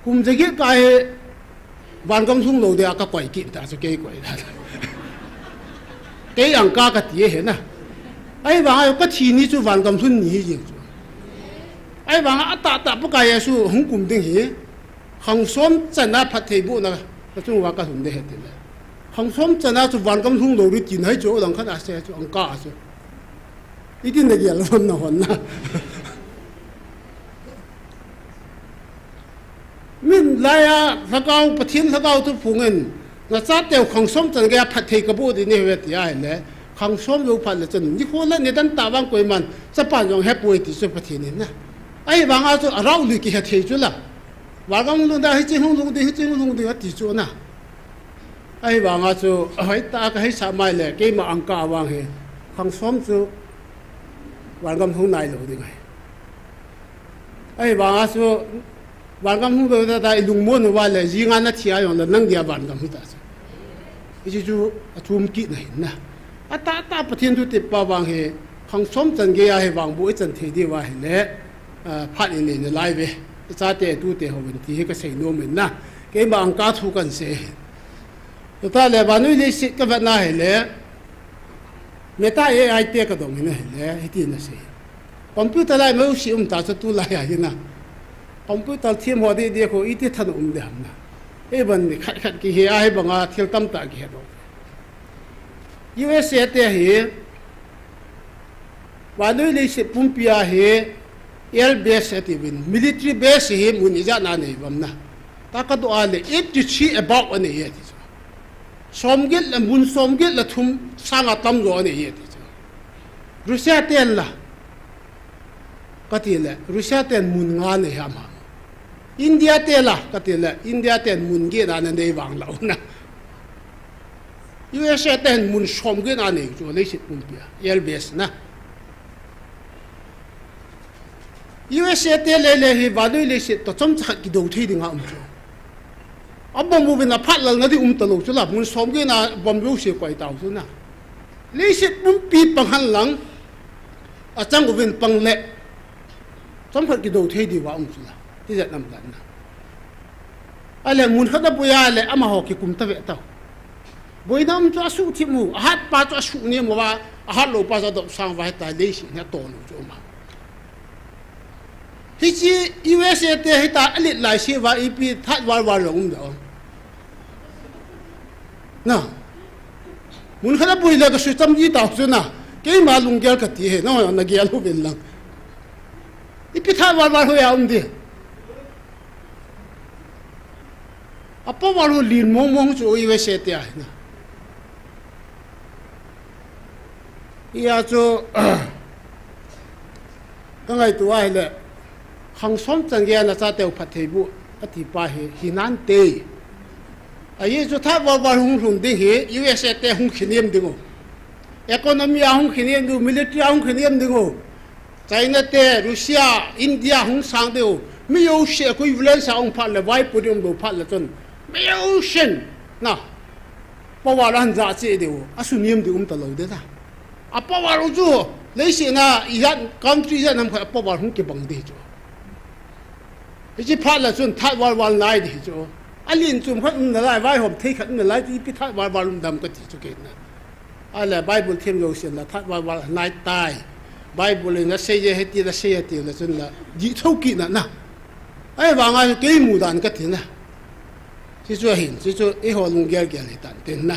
Kum ja get ka hi, vangam lhung lou dia ka koi kit ta chu kei koi ta. Kei angka ka ti ahi na. Ahivanga ka thi ni chu vangam lhun ni hi jeng chu. Ahivanga atahtah Pakai Jesu hung kum ding hi. Khang som chana phattheibohna ka chung uva ka lhun ding ahi ti le. Khang som chana chu vangam lhung lou ding ti nai chu lang khat a sei chu angka a chu. Iti na gel lom na hon na. Min laiya lhagao, Pathen lhagao thu phungin, nachateu khang som chan geiya phatthei kaboh ding nahi uve ti ahile, khang som jou phat le chun, nikho le nidan tah vang koiman, chapa jong hepoi ti chu Pathen in na. Ahivanga chu arao lui kihe thei chu la. Vangam lhung da hiche hung lhung ding, hiche hung lhung ding ati chu na. Ahivanga chu, hoitah a ka heisah mai le, keima angka vang hi, khang som chu, vangam lhung nai lou ding ahi. Ahivanga chu, vangam lhung lou ta ta, i lungmon uva le, jinga na thi a jong le, nang dia vangam hi ta chu. Hiche chu, athum kit na hin na. Atahtah Pathen thutep pa vang hi, khang som chan geiya hi vangboh i chan thei diu ahile, ah, phat i nei nalai uve. I chate, tute hon ti hi ka sei nom in na. Keima angka thu kan sei. Tuta le vannoi leiset ka vet na hile, Meta A I te ka dong in ahile, hiti na sei. Computer lai mo si um ta chu tulai a hi na. Computer them ho deh deh kho iti thanom um ding ham na. Eiban ni khat khat kihe a hibanga thil tamtah kihe dong. U S A te hi, vannoi leiset pumpi a hi, Air base ati uvin, military base hi mun ijat na nei uvam na. Tua kadoh a le, eighty three about anei e ti chu. Somget le mun somget le thum sanga tamjo anei e ti chu. Russia ten la, kati le, Russia ten mun nga nei ham ham. India te la, kati le, India ten mun get na anei vang lou na. U S A ten mun somget na anei chu leiset pumpi a, air base na. U S A te lele hi vannoi leiset toh chomcha khat kidou thei dinga um chu. Abomb uvin aphat lal na di um talou chu la, mun somget na bomb jouse koi tau chu na. Leiset pumpi pang hen lang, achang uvin pang le, chomkhat kidou thei diuva um chu la. Tijat nam dan na. Ahile mun khat aboi a le amaho kikum ta ve tau. Boina um chu asuhthim u, ahat pa chu asuh nem uva, ahat lou pa chu adopsang uva, hitia leiset hi atol u chu um a. Hiche U S A te hitia alet lai se uva ipi Third World War jong um ding. Na. Mun khat aboi le kasui cham ji tau chu na. Keima lunggel kati ahi, na, nagel uvin lang. Ipi Third World War hoiya um ding. A power ho len mong mong chu U S A te ahi na. Hia chu, kangaito a ahile, khang som chan geiya nachateu phatthei boh, ati pa hi, hinante. Ajeh chu Third World War hung lhun ding hi, U S A te hung khinem ding u. Economy a hung khinem ding u, military a hung khinem ding u. China te, Russia, India hung sang ding u. Mi jouse equivalence a um phat le, vaipo ding um lou phat le chun. Mi jousen, na. Power ahin ja cheh ding u. Asu nem ding um talou ding ta. A power u chu, leiset a, ijat, country ijat ham khat a power hung kibang ding chu. Hiche phat le chun Third World War nai ding chu. Alen chom khat um nalai, vaihom thei khat um nalai, ti ipi Third World War um dem kati chu kei na. Ahile Bible them jousen la Third World War nai tai. Bible in asei e, hiti la asei e ti le chun la, dih thou kit na na. Ahivanga kei mu dan kati na. Hichu ahin, hichu eiho lunggel gel hitan tin na.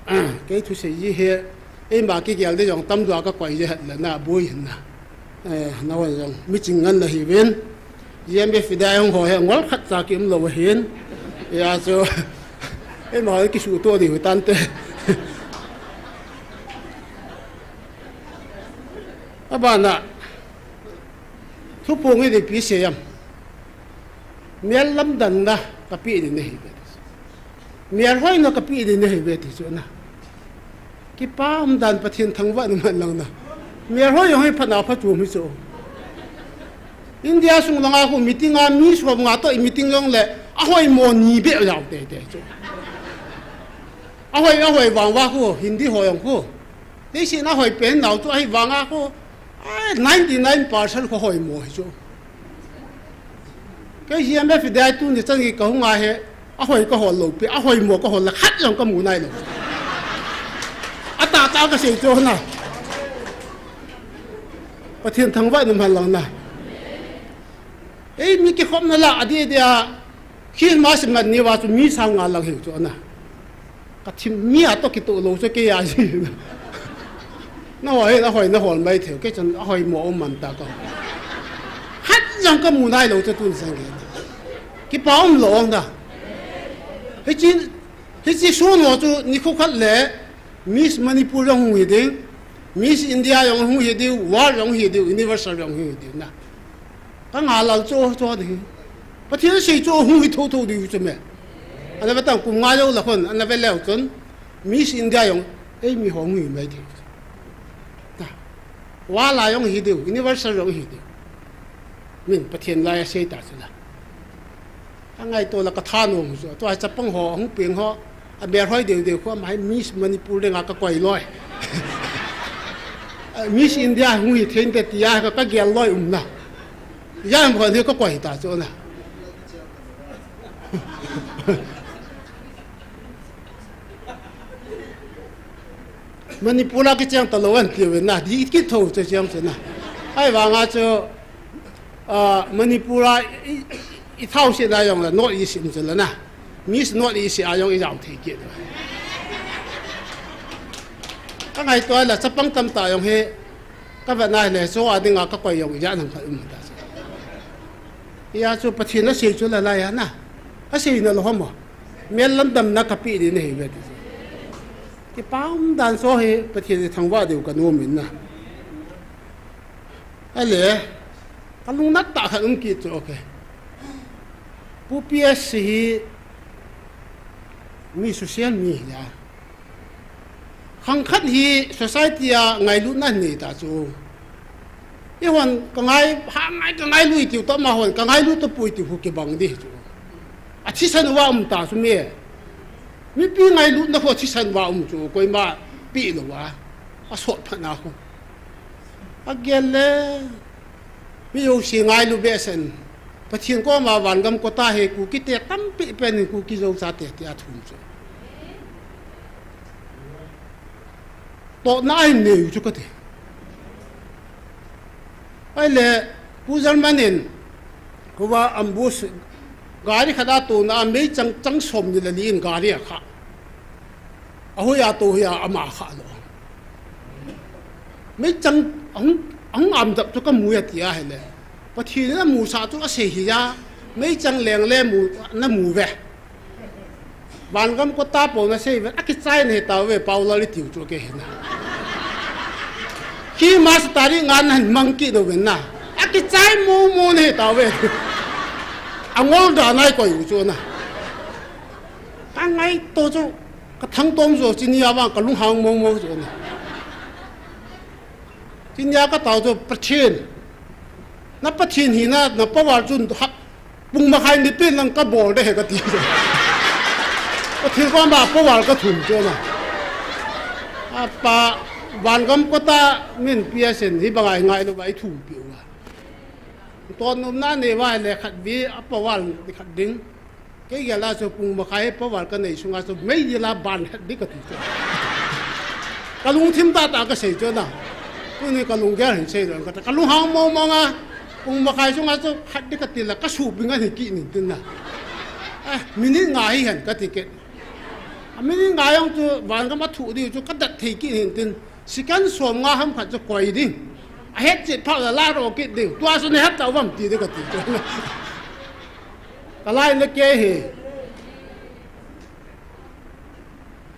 Ah, kei thusei ji hi, eima kigel ding jong tamjo a kakoi ji het le na, boi hin na. Eh, nahon jong, miching ngen nahiuvin. G M F dai hung ho hi, ngol khat cha kium lou ahin. Hia chu, eima kisuhto ding u tante. Abana, thuphong hi ipi sei em. Mel lamdanna kapeh ding nahiuve. Melhoina kapeh ding nahiuve ti chu na. Kipa umdan Pathen thangvah in umhen lang na. Melhoi jong hi phatna phatchom hi chu. India sung langa khu meeting a mi som nga toh i meeting jong le ahoimo ni beh jao teitei chu. Ahoi, ahoi vang uva khu, Hindi ho jong khu. Leiset a ahoi pen nau chu ahivanga khu, ai, ninety nine percent khu ahoimo hi chu. Kei G M F dai tuni chan gei kahung a hi, ahoi kahol lou pi, ahoimo kahol le khat jong kamu nailou. Atahtah kasei chu na. Pathen thangvah in umhen lang na. Ei, mi kikhopna lah adeh deh a, Christmas ngan ni uva chu mi sang nga lang hiu chu na. Kathim mi a toh kitoh lou chu kei a ji. Nahoi, nahoi, nahol mai thei u, kei chun ahoimo um man ta ka. Khat jong kamu nailou chu tun sang gei. Kipa umlou ong da. Hiche, hiche sun ho chu nikho khat le Miss Manipur jong hung hi ding, Miss India jong hung hi ding, World jong hi ding, Universal jong hi ding na. Ka ngal lal chu, chu ding. Pathen asei chu hung hi thotho ding chu me. Ana ve tang kum nga jou la khun, ana ve leu chun, Miss India jong, ei mi ho hung hi mai ding. Na. World a jong hi ding, Universal jong hi ding. Min Pathen lai asei ta chu la. Angaito la kathanom chu. Tua chapang ho, hung peng ho. Amelhoi deu deu khu, ama hi Miss Manipur dinga kakoi loi. Miss India hung hi thei inte tia ka, kagel loi um na. Jam ho hi kakoi ta chu na. Manipur a kicheng talou an tiu na, di kit tho chu cheng chu na. Ahivanga chu, ah, Manipur a i, i, i thau se na jong la, North East um chu la na. Miss North East a jong i jao thei kit. Ka ngaito la, chapang tamtah jong hi, Ka vet na le, chu a dinga ka koi jong ijat ham khat um ta chu. Hia chu Pathen asei chu la lai a na. Asei na lou ham a. Mel lam damna ka pe ding ahi ve ti chu. Kipa um dan chu hi Pathen thangvah diu ka nom in na. Ale, ka lungnat tah khat um kit chu, okay. Pu P S hi mi social media. Khang khat hi society a ngailutna nei ta chu. Eihon ka ngai, ha ngai ka ngailu i tiu ta, amahon ka ngailu tapoi tiu hi kibang ding chu. Athisan uva um ta chu mi. Mipi ngailutna khu athisan uva um chu, koima pe lou a. Asot phat na khu. Agel le, mi jouse ngailu behseh in. Pathen koma vangam kotah hi Kuki te tampi pen in Kuki Zo chate tia thum chu. Tohna ahin nei u chu kati. Ahile, Pu German in, kova ambush, gari khat a touna a meichang chang som ni le li in gari akha. Ahoi a tou hi a ama kha lou. Meichang ahung, ahung amdap chu ka mu e ati ahile. Pathen in amusah chu asei hi a. Meichang leng le mu, na mu ve. Vangam kotah pou na sei ve. Akichai na hi tauve, Paulal i tiu chu kei hi na. Khi mas tarik nga na hin mang kit dou ve na. Akichai mo mo na hi tauve. Angol da nai koi u chu na. Ka ngaito chu. Ka thangtom jo, chini a vang ka lunghang mong mong jo na. Chini a ka tao jo Pathen. Na Pathen hina, na power chun ha, pung makhai ni pen lang ka bol de he kati jo. Pathen koma power ka thum jo na. Apa, vangam kotah min P S in hi banga i ngailu uva i thumpi uva. Tohnom na nei uva le khat ve a power ni khat ding. Kei gel a chu pung makhai power ka nei sunga chu meidil a ban het ding kati chu. Ka lungthim tah tah ka sei chu na. Tuni ka lunggel hin sei lou kati. Ka lunghang mong mong a. Pung makhai sunga chu het ding kati le ka supi ngan hi kit nin tin na. Eh, minute nga hi hen kati kit. A minute nga jong chu vangam a thu diu chu ka dat thei kit nin tin. Second som nga ham khat chu koi ding. Ahet chet phat le la ro kit ding. Tua chu na het tauvam ti ding kati chu. Ka lai na kei hi.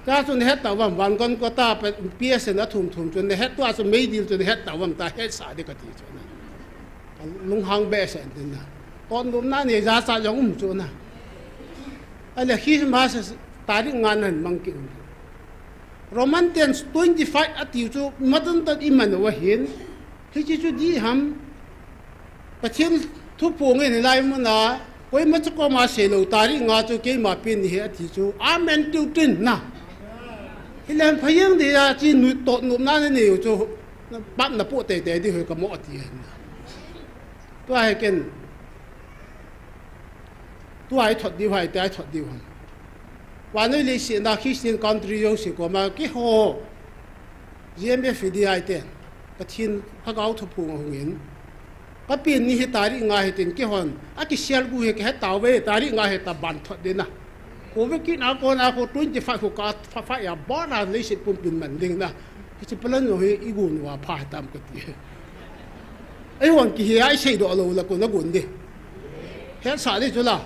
Tua chu na het tauvam, vangam kotah P S in a thum thum chu na het, tua chu meidil chu na het tauvam, ta hetsah ding kati chu na. Ka lunghang behseh in tin na. Tohnom na nei jachat jong um chu na. Ahile Christmas tarik nga na hin mang kit un. Roman ten twenty five ati chu madan dan i man uva hin. Hiche chu dih ham. Pathen thuphong in hilai mun a, koima chu koma sei lou, tarik nga chu keima pen ni ahi ati chu. Amen tiu tin na. Hilai pha jeng ding a chi nui tohnom na nei u chu. Na pap na po tei tei ding hoi ka mo ati hen na. Tua hi ken. Tua i thot diu ham, tua i thot diu ham. Vannoi leiset a Christian country jouse koma keiho G M F D I te, Pathen Lhagao thuphong ahung in. Ka pen ni hi tarik nga hi tin keihon, akisel gu hi ka he tauve, tarik nga hi ta ban thot ding na. Covid kit na kona khu twenty five khu ka fa fa a ban a leiset pumpin man ding na. Hiche plan jong hi i gon uva pha hitam kati. Eihon kihe a i seidoh lou le koi na gon ding. Hetsah ding chu la.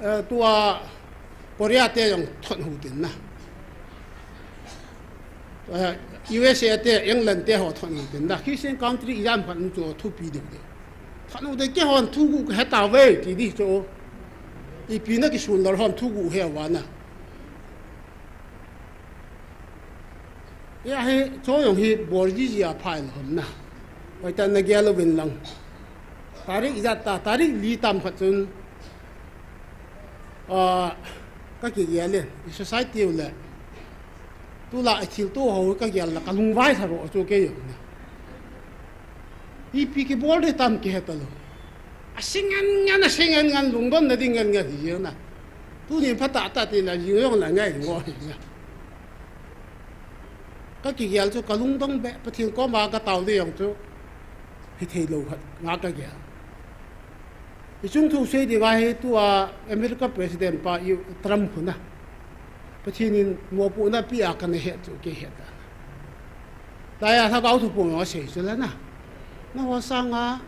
Eh, tua Korea te jong thot u tin na. Eh, U S A te, England te ho thot u tin na. Christian country ijat ham khat um chu thupi ding ding. Thot u te keihon thuguh ka he tauve ti ding chu. Ipi na kisun lou ham thuguh he uva na. Hia hi, chu jong hi bol jiji a phai lou ham na. Hoitah in na gel uvin lang. Tarik ijat ta, tarik li tam khat chun, ah, ka kigel in, i society u le. Tulai thilto ho ka gel le ka lungvai tha ro chu kei jong na. Ipi kibol ding tam kihe talou. Asei ngen ngen, asei ngen ngen, lungdon na ding ngen ngen hi jeng na. Tuni phatah tah ti la jing jong la ngai ngo hi na. Ka kigel chu ka lungdong beh, Pathen koma ka tao ding jong chu hithei lou khat nga ka gel. I chung thu sei ding va hi tua America President pa i Trump khu na. Pathen in mopohna pi a ka na het chu kei het a. Tia lhagao thuphong asei chu la na. Nangho sanga,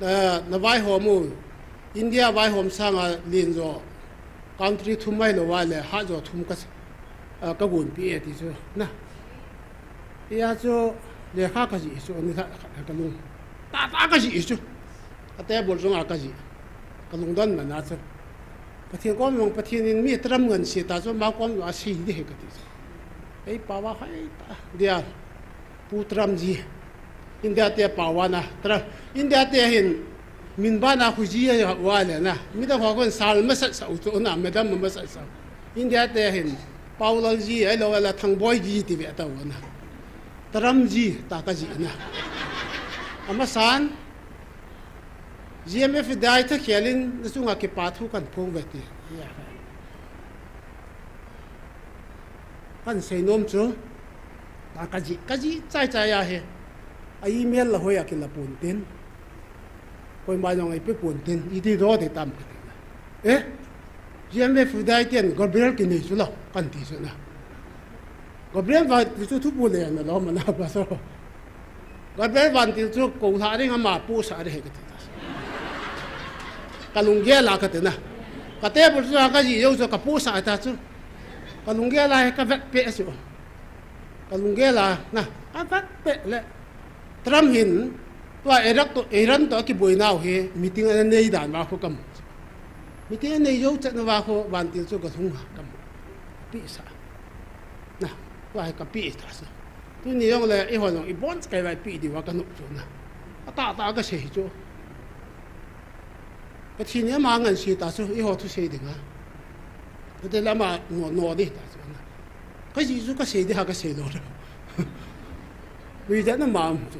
eh, na vaihom u, India vaihom sanga len jo, country thum mai lou va le, hat jo thum ka, eh, ka gonpi e ti chu na. Hia chu lekha ka jih chu, ni khat khat ka lung. Tah tah ka jih chu. Ka table chunga ka jih. Ka lungdon man a chu. Pathen kom jong, Pathen in mi Trump ngansi ta chu, ama kom jong asei ding ahi ka ti chu. Ei pao a hai ta dia. Pu Trump ji. India te pao a na. Trump. India te hin min bana khu ji a va le na. Midang ho kon sal masat sa u chu na, madam masat sa. India te hin Paolal ji, ahilou le Thangboi ji ti ve ta u na. Trump ji, ta ka ji na. Amasan, G M F dai tha khel in, na chunga kipa thu kan phong ve ti. Kan sei nom chu, ta ka ji, ka ji chai chai ahi. A email la hoi a kila pon tin. Koima jong ei pe pon tin, iti do te tam ka ti na. Eh, G M F dai ten Gabriel kinei chu lo, kan ti chu na. Gabriel Vantil chu thupu le na lo mana ba so. Gabriel Vantil chu ko lha ring ama pu sa re he ka ti ta. Ka lunggel a ka ti na. Ka table chu ka ji jou chu ka pu sa ta chu. Ka lunggel a he ka vet pe chu. Ka lunggel a na. Ka vet pe le. Trump hin, tua Iraq to, Iran to akiboinau hi, meeting anei dan va khu kamu. Meeting anei jou chet na va khu, Vantil chu ka lhung a kamu. Pi sa. Na, tua hi ka pi ta sa. Tuni jong le, eiho jong, ibon kai va pi di va ka nu chu na. Ata ta ka sei chu. Pathen in ama ngansi ta chu, eiho thusei ding a. Kati le ama no, no di ta chu na. Ka ji chu ka sei di ha ka sei lo. Lui da na ma chu.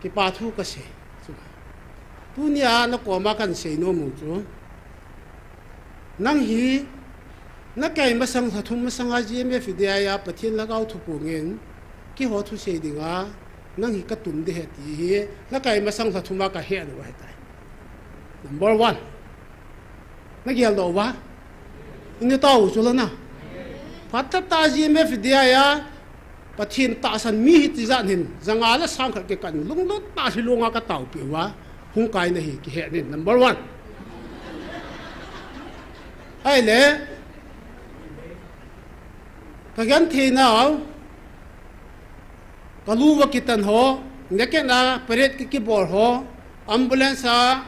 Kipa thu ka sei chu. Tunia na koma kan sei nom u chu. Nang hi, na kai masang, lha thum masanga G M F dai a Pathen lhagao thuphong in, keiho thusei dinga, nang hi ka tun ding ahi ti hi, na kai masang lha thum a ka he lou ahi tai. Number one. Na gel doh uva. Ini tao chu la na. Phat tah a G M F dai a, Pathen tahsan mi hi tijat hin, janga le sang khat kikan lunglut tah a lhilunga ka taopi uva, hung kai na hi kihe nin, number one. Ahile, ka genthei nau, ka lu va kitan ho, naked a parade ki, kibol ho, ambulance a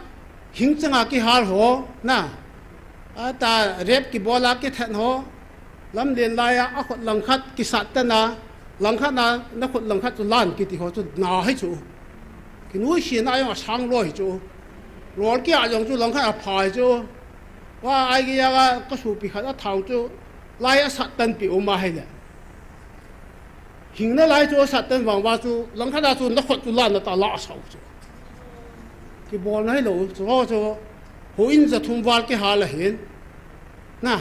hing changa kihal ho, na, ata rape kibol a kithat ho, Lamlen lai a, a khut langkhat kisat tan a, langkhat na, na khut langkhat chu lan kiti ho chu na hi chu. Kinuisat na jong asang lou hi chu. Lol kia jong chu langkhat a pha hi chu. Wa ai ki ya ka, ka supi khat a thau chu. Lai a sat tan pi um a hi le. Hing na lai chu a sat tan vang va chu, langkhat a chu na khut chu lan na ta la a sau chu. Kibol na hi lou, chu ho chu. Ho in ja thum val kihal a hin. Na,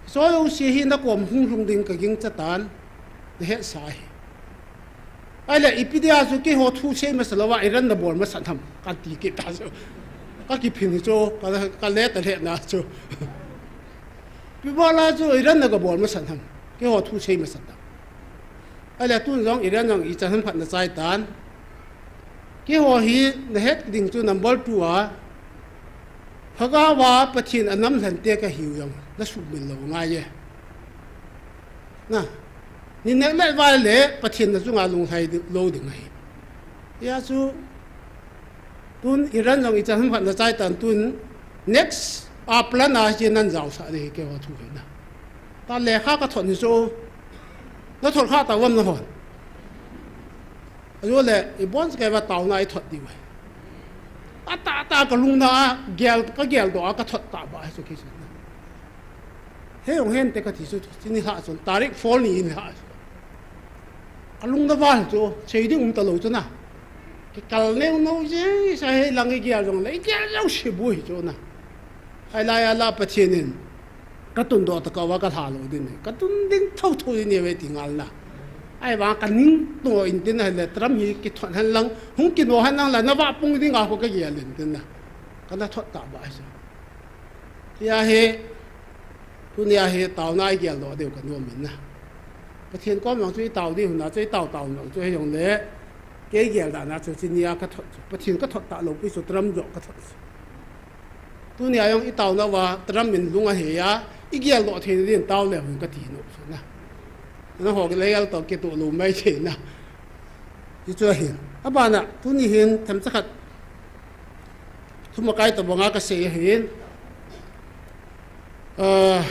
so yo si hi na kom hung hung ding ka ging chatan, na het sa hi. Ahile, ipi dia chu keiho thusei masa lou va, Iran na bol masa tham, kan ti kit ta chu. Ka kiphin hi chu, ka, ka le ta le na chu. Ipi bol a chu Iran na ka bol masa tham, keiho thusei masa tham. Ahile, tun jong Iran jong ichan ham khat na chai tan. Keiho hi na het ding chu number two a, Lhagao a Pathen a nam lhante ka hiu jong, na sumil lou ngai e. Na, ni nek le vai le Pathen na chunga lunglhai di, lou ding ahi. Hia chu, tun Iran jong ichan ham khat na chai tan tun, next a plan a chi nan jao sa ding keiho thu hi na. Ta lekha ka thot ni chu, na thot kha ta vam na hon. Ajo le, ibon kai va taona i thot diu ahi. Ata, ata ka lungna a, gel, ka gel doh a, ka thot ta ba, hi chu ki chu. He jong hen te ka ti chu, chini lha chun, tarik four ni in lha chu. Ka lungna val chu, sei ding um ta lou chu na. Kikal neu neu je, sa he lang i gel jong le, i gel jong si bu hi chu na. Ahilai a la Pathen in. Ka tun doh ta ka va ka lha lou ding e. Ka tun ding tho tho ding e ve ti ngal na. Ahivang ka ning to in tin ahile Trump hi kithot hen lang, hung kino hen lang la na va pung ding a ko ka gel in tin na. Ka na thot ta ba hi sa. Hia hi, tunia hi taona i gel doh diu ka nom in na. Pathen kom jong chu i tao ding hina chu i tao tao nau chu hijong le. Kei gel dan a chu chuni a ka thot chu. Pathen ka thot talou pi chu Trump joh ka thot chu. Tuni a jong i tao nauva Trump in lung ahei a, i gel doh thei ding tao le hung ka ti nau chu na. Na ho le gel to ke to lo mai thei na. Hichu ahin. Abana, tuni hin themcha khat. Thumakai tobanga ka sei ahin. Ah,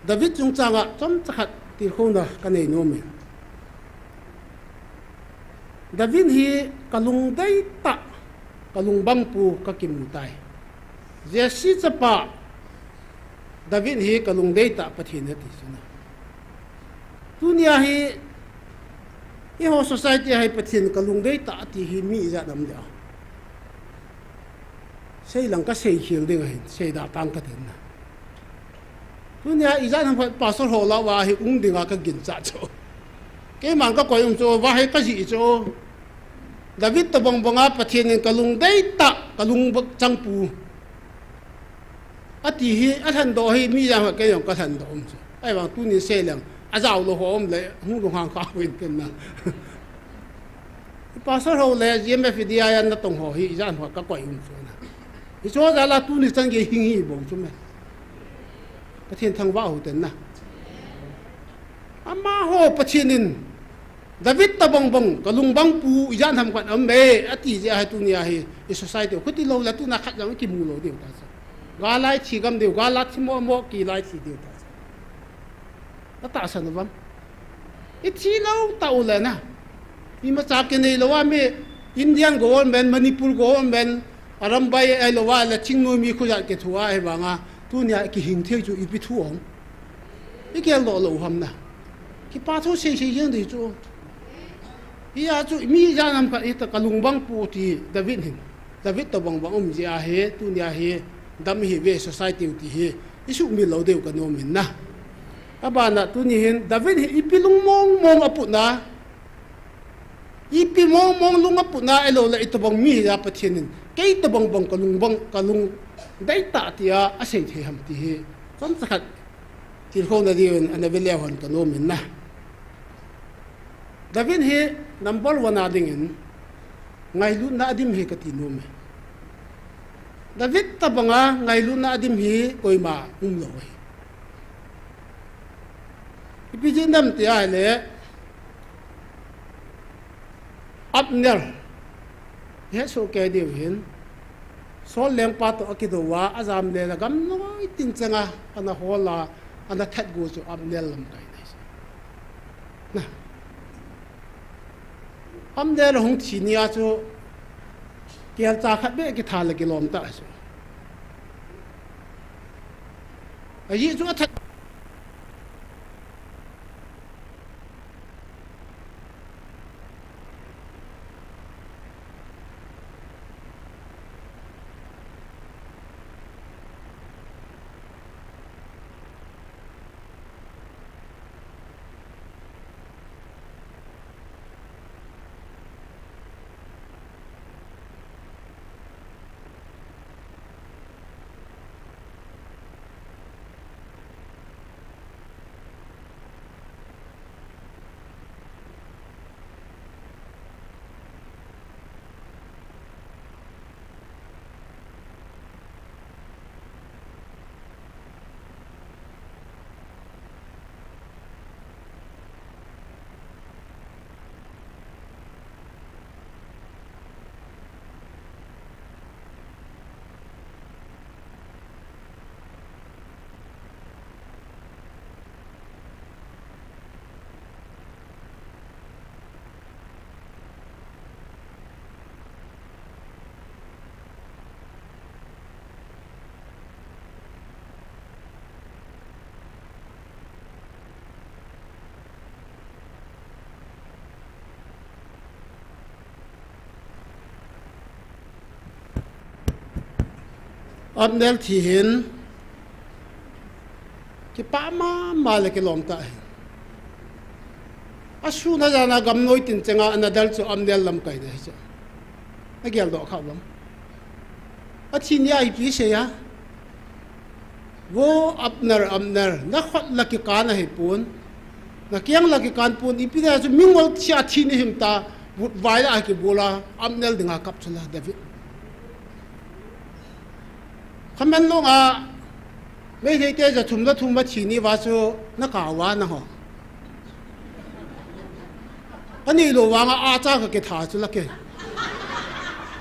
David chungchanga chomcha khat tilkhouna ka nei nom e. David hi ka lungdei tah, ka lungbang pu ka kimu tai. Jesse chapa David hi ka lungdei tah Pathen ati chu na. Tunia hi, eiho society a hi Pathen ka lungdei tah ati hi mi ijat ham dia. Sei lang ka sei khel ding ahin, sei da tang ka tin na. Tunia ijat ham khat pastor ho lah uva hi hung dinga ka ginchat chu. Keiman ka koi um chu, va hi ka jih chu. David tobang banga Pathen in ka lungdei tah, ka lungchang pu. Ati hi, alhan doh hi, mi jang kei jong ka lhan doh um chu. Ahivang tunin sei leng, ajao lou ho um le, hung lunghang kha uvin ken na. Pastor ho le, G M F D I a natong ho hi, ijat ham khat ka koi um chu na. Hichu jal a tuni chan gei hing hi bou chu me. Pathen thangvah u hiten na. Amaho Pathen in, David tobang bang, ka lungbang pu, ijat ham khat um e, ati jeh a hi tunia hi, i society, khuti lou le tuna khat jong i kimu lou diu ta sa. Gal a i thi gam diu, gal a thi mo mo, kei lai thi diu ta sa. Ka tahsan uvam. I thi lou tah u le na. Imacha kinei lou a mi Indian government, Manipur government, Arambai ahilou a le thingnoi mi khojat kithu a ahivanga. Tunia kihing thei chu ipi thu um. I gel doh lou ham na. Kipa thu sei sei jeng ding chu. Hia chu mi ijat ham khat hita ka lungbang pu ti David hin. David tobang bang um jeh a hi, tunia hi, dam hi ve society u ti hi, i sumil lou diu ka nom in na. Abana tuni hin, David hi ipi lung mong mong a putna, ipi mong mong lung a putna, ahilou le i tobang mi hi a Pathen in, kei tobang bang ka lungbang, ka lungdei tah tia, asei thei ham ti hi. Chomcha khat, tilkhouna diuvin, ana ve leu hen ka nom in na. David hi number one a dingin, ngailutna a dim hi ka ti nom e. David tobanga ngailutna a dim hi koima um lou ahi. Ipi jeh ham ti ahile, Abner, i het soh kei diu hin, Saul lengpa toh akidou a, ajam le la gamnoi tin changa, ana hol a, ana that gu chu Abner lamkai na hi. Na. Abner hung thi nia chu, kelcha khat beh kitha le kilom ta chu. Ajeh chu athat Abner thi hin, kipah mama le kilom tah hi. Asun a jan a gamnoi tin chenga ana del chu Abner lamkai na hi chu. Na geldoh kha uvam. Athi nia ipi sei a. Wo Abner, Abner, na khut la kikan ahi pon, na keng la kikan pon, ipi na chu mingol chia thi ni him ta, vutvai la kibula, Abner dinga kap chu la David. Khamen long a, Meitei te ja thum la thum ma thi ni va chu na ka wa na ho. Ani lo wa nga a cha ka ke tha chu la ke.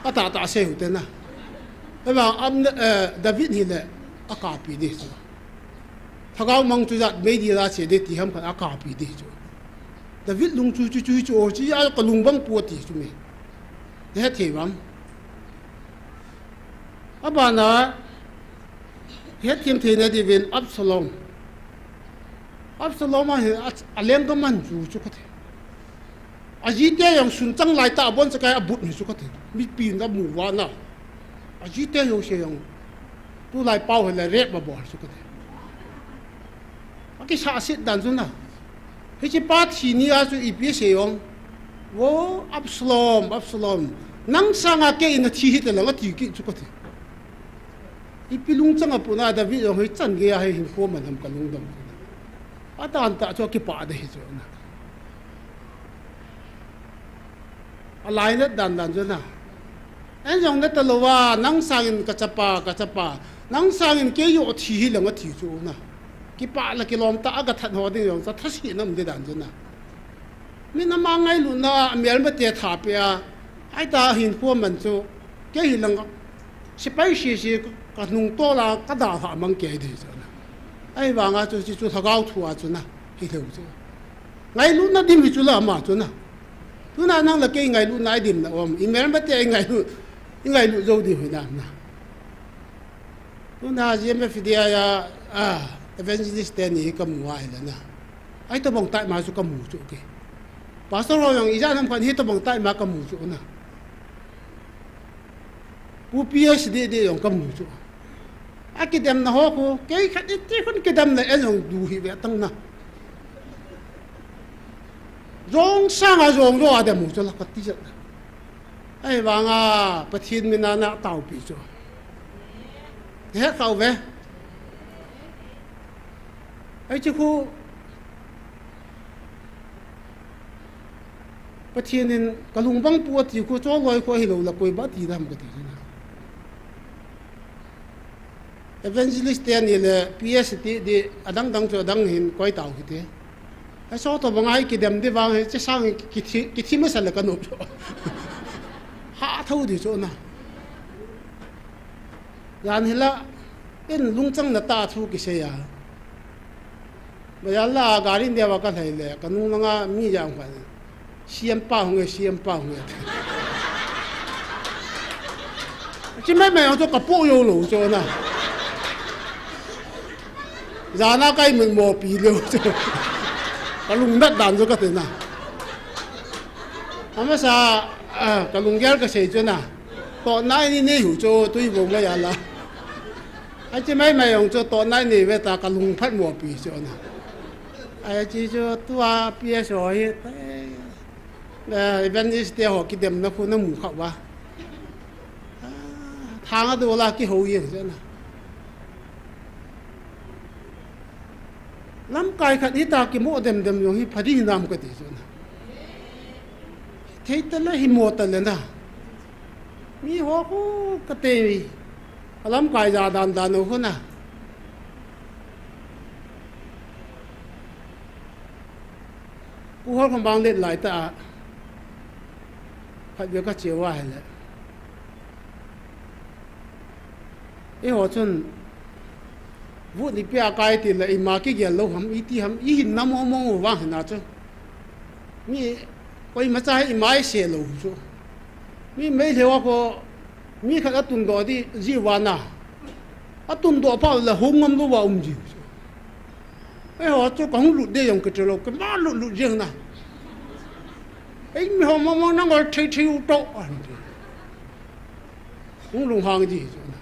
A ta ta se hu te na. Ema am, eh, David hi le a ka pi di chu. Thagau mang chu jat mei di la che de ti ham khan a ka pi di chu. David lung chu chu chu chu o chi a ka lung bang pu ti chu me. He thei vam. Abana, hetthem theina diuvin Absalom. Absalom a hi a, a lengka man chu chu kati. Ajite jong sun chang lai ta abon chakai abut ni chu kati. Mipi na mu va na. Ajite jouse jong. Tulai pau hi la rep ba bol chu kati. Akisa sit dan chu na. Hiche pa thi ni a chu ipi sei jong. Wo Absalom, Absalom. Nang sanga kei na thi hi ta lang ati ki chu kati. Ipi lungchang a puna David jong hichan gei a hi hin khom a nam ka lungdam. Atan ta chu kipa de hi chu na. A lainat dan dan chu na. En jong na ta lo va, nang sangin ka chapa, ka chapa. Nang sangin kei jo thi hi lang ati chu na. Kipa la kilom ta a ka that ho ding jong sa thasi nam de dan chu na. Min ama ngailutna a melmate tha pe a, ai ta hin khom man chu, kei hi lang, sipai si si ka nung to la ka da ha mang kei di chu na. Ai vanga chu, chu, chu thagau thu a chu na, hi theu chu. Ngailutna dim hi chu la ma chu na. Tuna nang la kei ngailutna ai dim na om, i melmate ai ngailut, i ngailut jo di hui na na. Tuna G M F dia ya, ah, evangelist te ni ka mu ai la na. Ai to bang tai ma chu ka mu chu ke. Pastor ho jong ija nam khan hi to bang tai ma ka mu chu na. Pu P S D D jong ka mu chu. A kidem na ho ko, kei khat i ti khun kidem na en jong du hi ve tang na. Jong sanga jong jo a dem mu chu la ka ti jat na. Ai vanga Pathen mina na tau pi chu. He kau ve. Ai chi khu Pathen in ka lung bang pu ati khu cho loi khu hi lo la koi ba ti dam ka ti na. Evangelist te ni le P S ti di adang dang chu adang hin koi tau hi te. Ai so to bang ai kidem di vang hi che sang hi kithi, kithi masa le ka nop chu. Ha thau di chu na. Jan hi la in lungchang na ta thu kisei a. Bazar la gari ndia va ka lhai le, ka nung langa mi jang kha. C M pa hung e, C M pa hung e. Chi mai mai ang chu ka po yo lo chu na. Jana kai mun mo pi lo chu. Ka lung nat dan chu ka te na. Amasa, ah, ka lung gel ka sei chu na. To nai ni nei hu chu tui bo mai ala. Ai chi mai mai ang chu to nai ni ve ta ka lung phat mo pi chu na. Ai chi chu tua P S ho hi, eh, evangelist te ho kidem na khu na mu kha va. Ah, thang a do la ki ho yeng chu na. Lamkai khat hi ta ki mo dem dem jong hi pha di nam ka ti chu na. Thei ta le hi mo ta le na. Mi ho khu ka te mi. A lamkai ja dan dan ho khu na. Pu Hol khom bang let lai ta a. Khat ve ka che va he le. Eiho chun, vut ni pia kai ti le ima kigel lo ham, iti ham, i hin na mo mo vang hina chu. Mi, koima cha ima i se lo chu. Mi Meitei ho ko, mi khat a tun do di ji va na. A tun do pa le hung ngam lo va um ji chu. Eiho chu ka hung lut de jong ka che lo, ka ma lut lut jeng na. Ei mi ho mo mo na ngol thei thei u to. Hung lunghang ji chu na.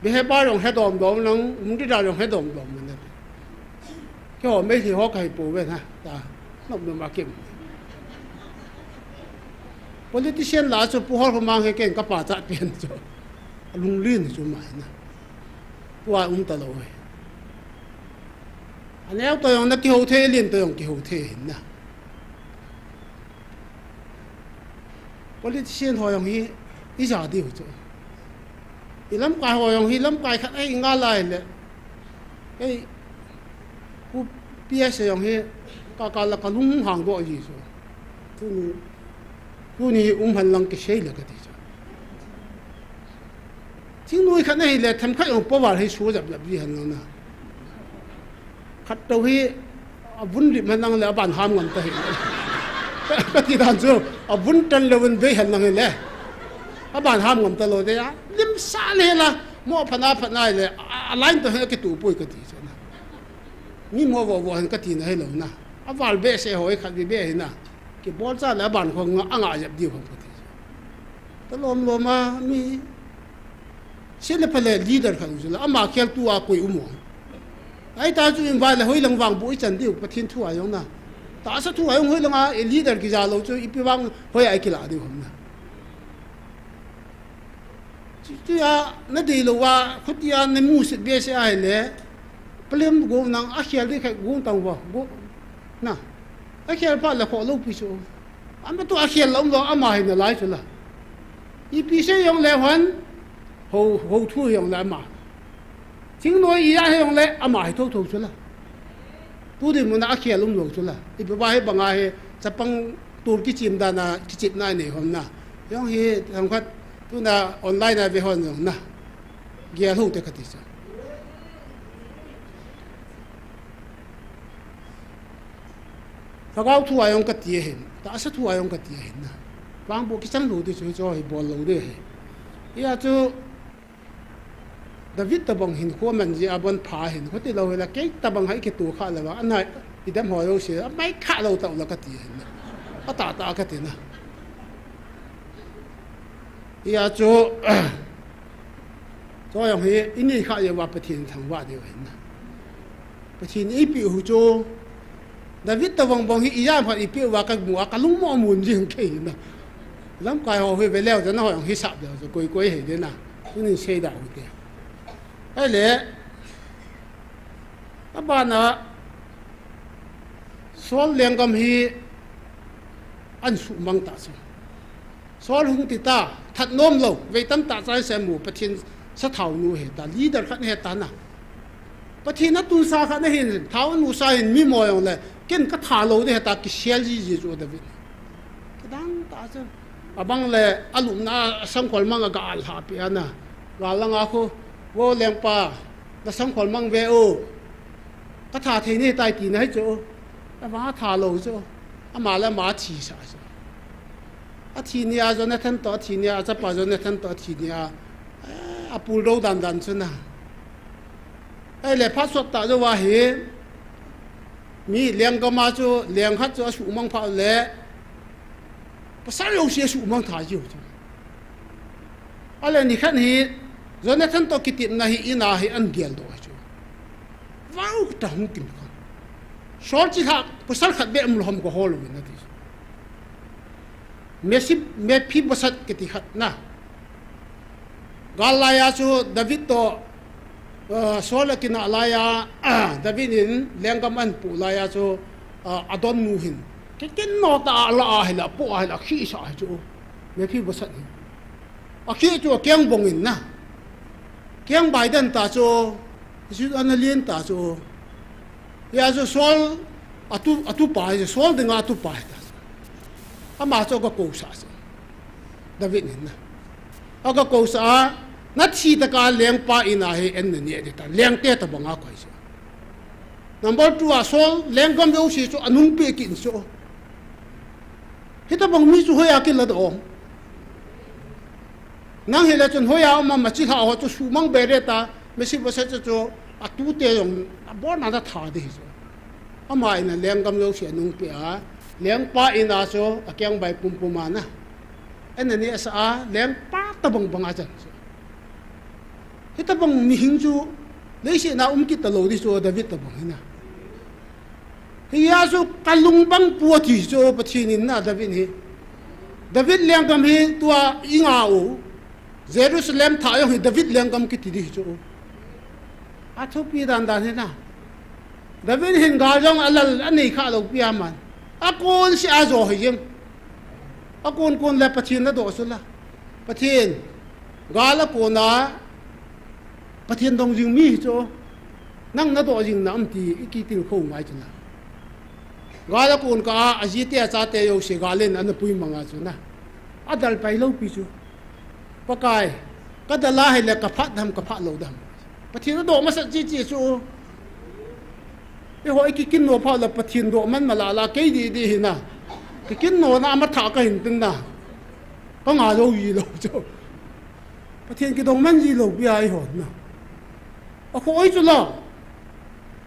Be he pa jong he dom dom nang, um di da jong he dom dom na. Keiho Meitei ho ka hi po ve na. Ta. Nop nop a kim. Politician la chu Pu Hol khom mang he ken ka pa cha pen chu. Lung lin chu mai na. Tua um ta lo he. Aneo toh jong na kihou thei, alen toh jong kihou thei ahin na. Politician ho jong hi ija diu chu. I lamkai ho jong hi lamkai khat ahi ngal lai le. Ei, Pu P S jong hi ka ka la ka lunghang doh ji chu. Tuni, tuni um hen lang kisei le kati chu. Thingnoi khat nahi le themkhat jong power hi su jap jap ji hen lang na. Khat to hi avun lim hen lang le aban ham ngam ta hi. Kati dan chu avun tan le vun bei hen lang hi le. Aban ham ngam ta lou de a. Lim sa le la mo phana phana le a, a line to he kitu poi kati chu na. Mi mo vo vo hen kati na hi lou na. Aval behseh ho hi khat bi be hi na. Kibol cha le aban kho nga, anga jep diu kho kati. Ta lom lom a mi se le pha le leader khat chu la ama khel tu a koi um o. Ai ta chu in vai le hoi lang vang bu i chan diu Pathen thu a jong na. Tahsa thu a jong hoi lang a e leader kija lou chu ipi vang hoi a i kila diu ham na. Chu, chu a, na dei lou a, khuti a na musit behseh a hi le, palem go nang a khel dei khai go tang va, go, na. A khel pha le kho lou pi chu. Ama tu a khel lou lou ama hi na lai chu la. Ipi sei jong le hon, ho, ho thu jong le ama. Thingnoi i a he jong le ama hi tho tho chu la. Tu dinmun a khel um lou chu la. Ipi ba hi banga hi chapang tur kichim dan a kichim na nei hon na. Jong hi thang khat tuna online a ve hon jong na. Gel ho te kati cha. Lhagao thu a jong kati ahin, tahsa thu a jong kati ahin na. Vang bu kichang lou ti chu chu hi bol lou de hi. Hia chu David tabang hin kho man ji a bon pha hin kho ti lou hi la kei tabang hai kitu kha la va anai idam ho lou se a mai kha lou tau la kati ahin na. A ta ta kati na. Hia chu Choi jong hi, i ni kha jeh uva Pathen thangvah diu ahin na. Pathen in eipeh u chu, David tabang bang hi i jam khat i peh uva ka mu a, ka lungmo mun jing kei na. Lamkai ho hi ve leu, jana ho jong hi sap leu, koi koi hei de na. Tunin sei da u te. Ahile, abana, Saul lenggam hi an sumang ta chu. Saul hung ti ta, that nom lou, vei tam tah chai se mu, Pathen sathau nu he ta, leader khat he ta na. Pathen a tunsa khat na hin, thau nu sa hin mi mo jong le, ken ka tha lou de he ta, kisel ji ji chu David. Kidang ta chu. Abang le, alupna a sangkhol mang a ga al ha pi ana. Ga langa khu, vo lengpa, na sangkhol mang ve o. Ka tha thei ni tai ti na hi chu. Ama tha lou chu. Ama le ama thi sa chu. A thi ni a Jonathan to, a thi ni a, a chapa Jonathan to, a thi ni a, eh, a pul do dan dan chu na. Ahile phat sot ta jo va hi, mi lenggam a chu, leng khat chu a sumang pha le, pasal jouse a sumang tha jiu chu. Ahile ni khat hi, Jonathan to kitepna hi in a hi an gel doh chu. Vau ta hung kim kha. Saul chi kha, pasal khat beh um lou ham ka hol uvin ati. Mesi-, Mephiboset kiti khat na. Gal lai a chu David to, uh, Saul a kinah lai a, David in lenggam an pu lai a chu, uh, a don nu hin. Kikin no ta a la a hi la, pu a hi la, khi sa hi chu. Mephiboset hin. A khi chu a keng bong in na. Keng bai den ta chu, chu ana lien ta chu. Hia chu Saul a tu, a tu pa hi, Saul dinga a tu pa hi ta. Ama chu ka ko sa sa. David in na. A ka ko sa a, na thi ta ka lengpa in a hi en na ni di ta. Leng te ta banga koi sa. Number two a Saul, lenggam jouse chu a nung pe kin so. Hita bang mi chu hoiya kila do. Nang hi le chun hoiya um a ma chi hla ho chu sumang be re ta, Mephiboset chu chu a tu te jong a bon a da tha di hi chu. Ama in a lenggam jouse a nung pe a, lengpa in a chu a keng bai pum pum a na. En a ni a sa a, lengpa ta bang bang a chan chu. Hita bang mihing chu, leiset na um kit ta lou di chu David ta bang hi na. Hia chu ka lung bang pu a ti chu Pathen in na David hi. David lenggam hi tua i nga u. Jerusalem tha jong hi David lenggam kiti di hi chu. A thupi dan dan hi na. David hin gal jong alal anei kha lou pi aman. Akon si ajo hi jing. Akon kon le Pathen nadoh chu la. Pathen, gal akon a, Pathen dong jing mi hi chu. Nang nadoh jing na am ti i kitilkhou ngai chu na. Gal akon kah a, ajite achate jouse gal in ana puimang a chu na. Adel pai lou pi chu. Pakai, kadel a hile kaphat dem, kaphat lou dem. Pathen adoh masat chi chi chu. Eiho i kikinno pha le Pathen doh man mala la kei di di hi na. Kikinno na ama tha kahin tin na. Kanga jou ji lou chu. Pathen kidong man ji lou pi a eiho na. Akhoh oi chu la.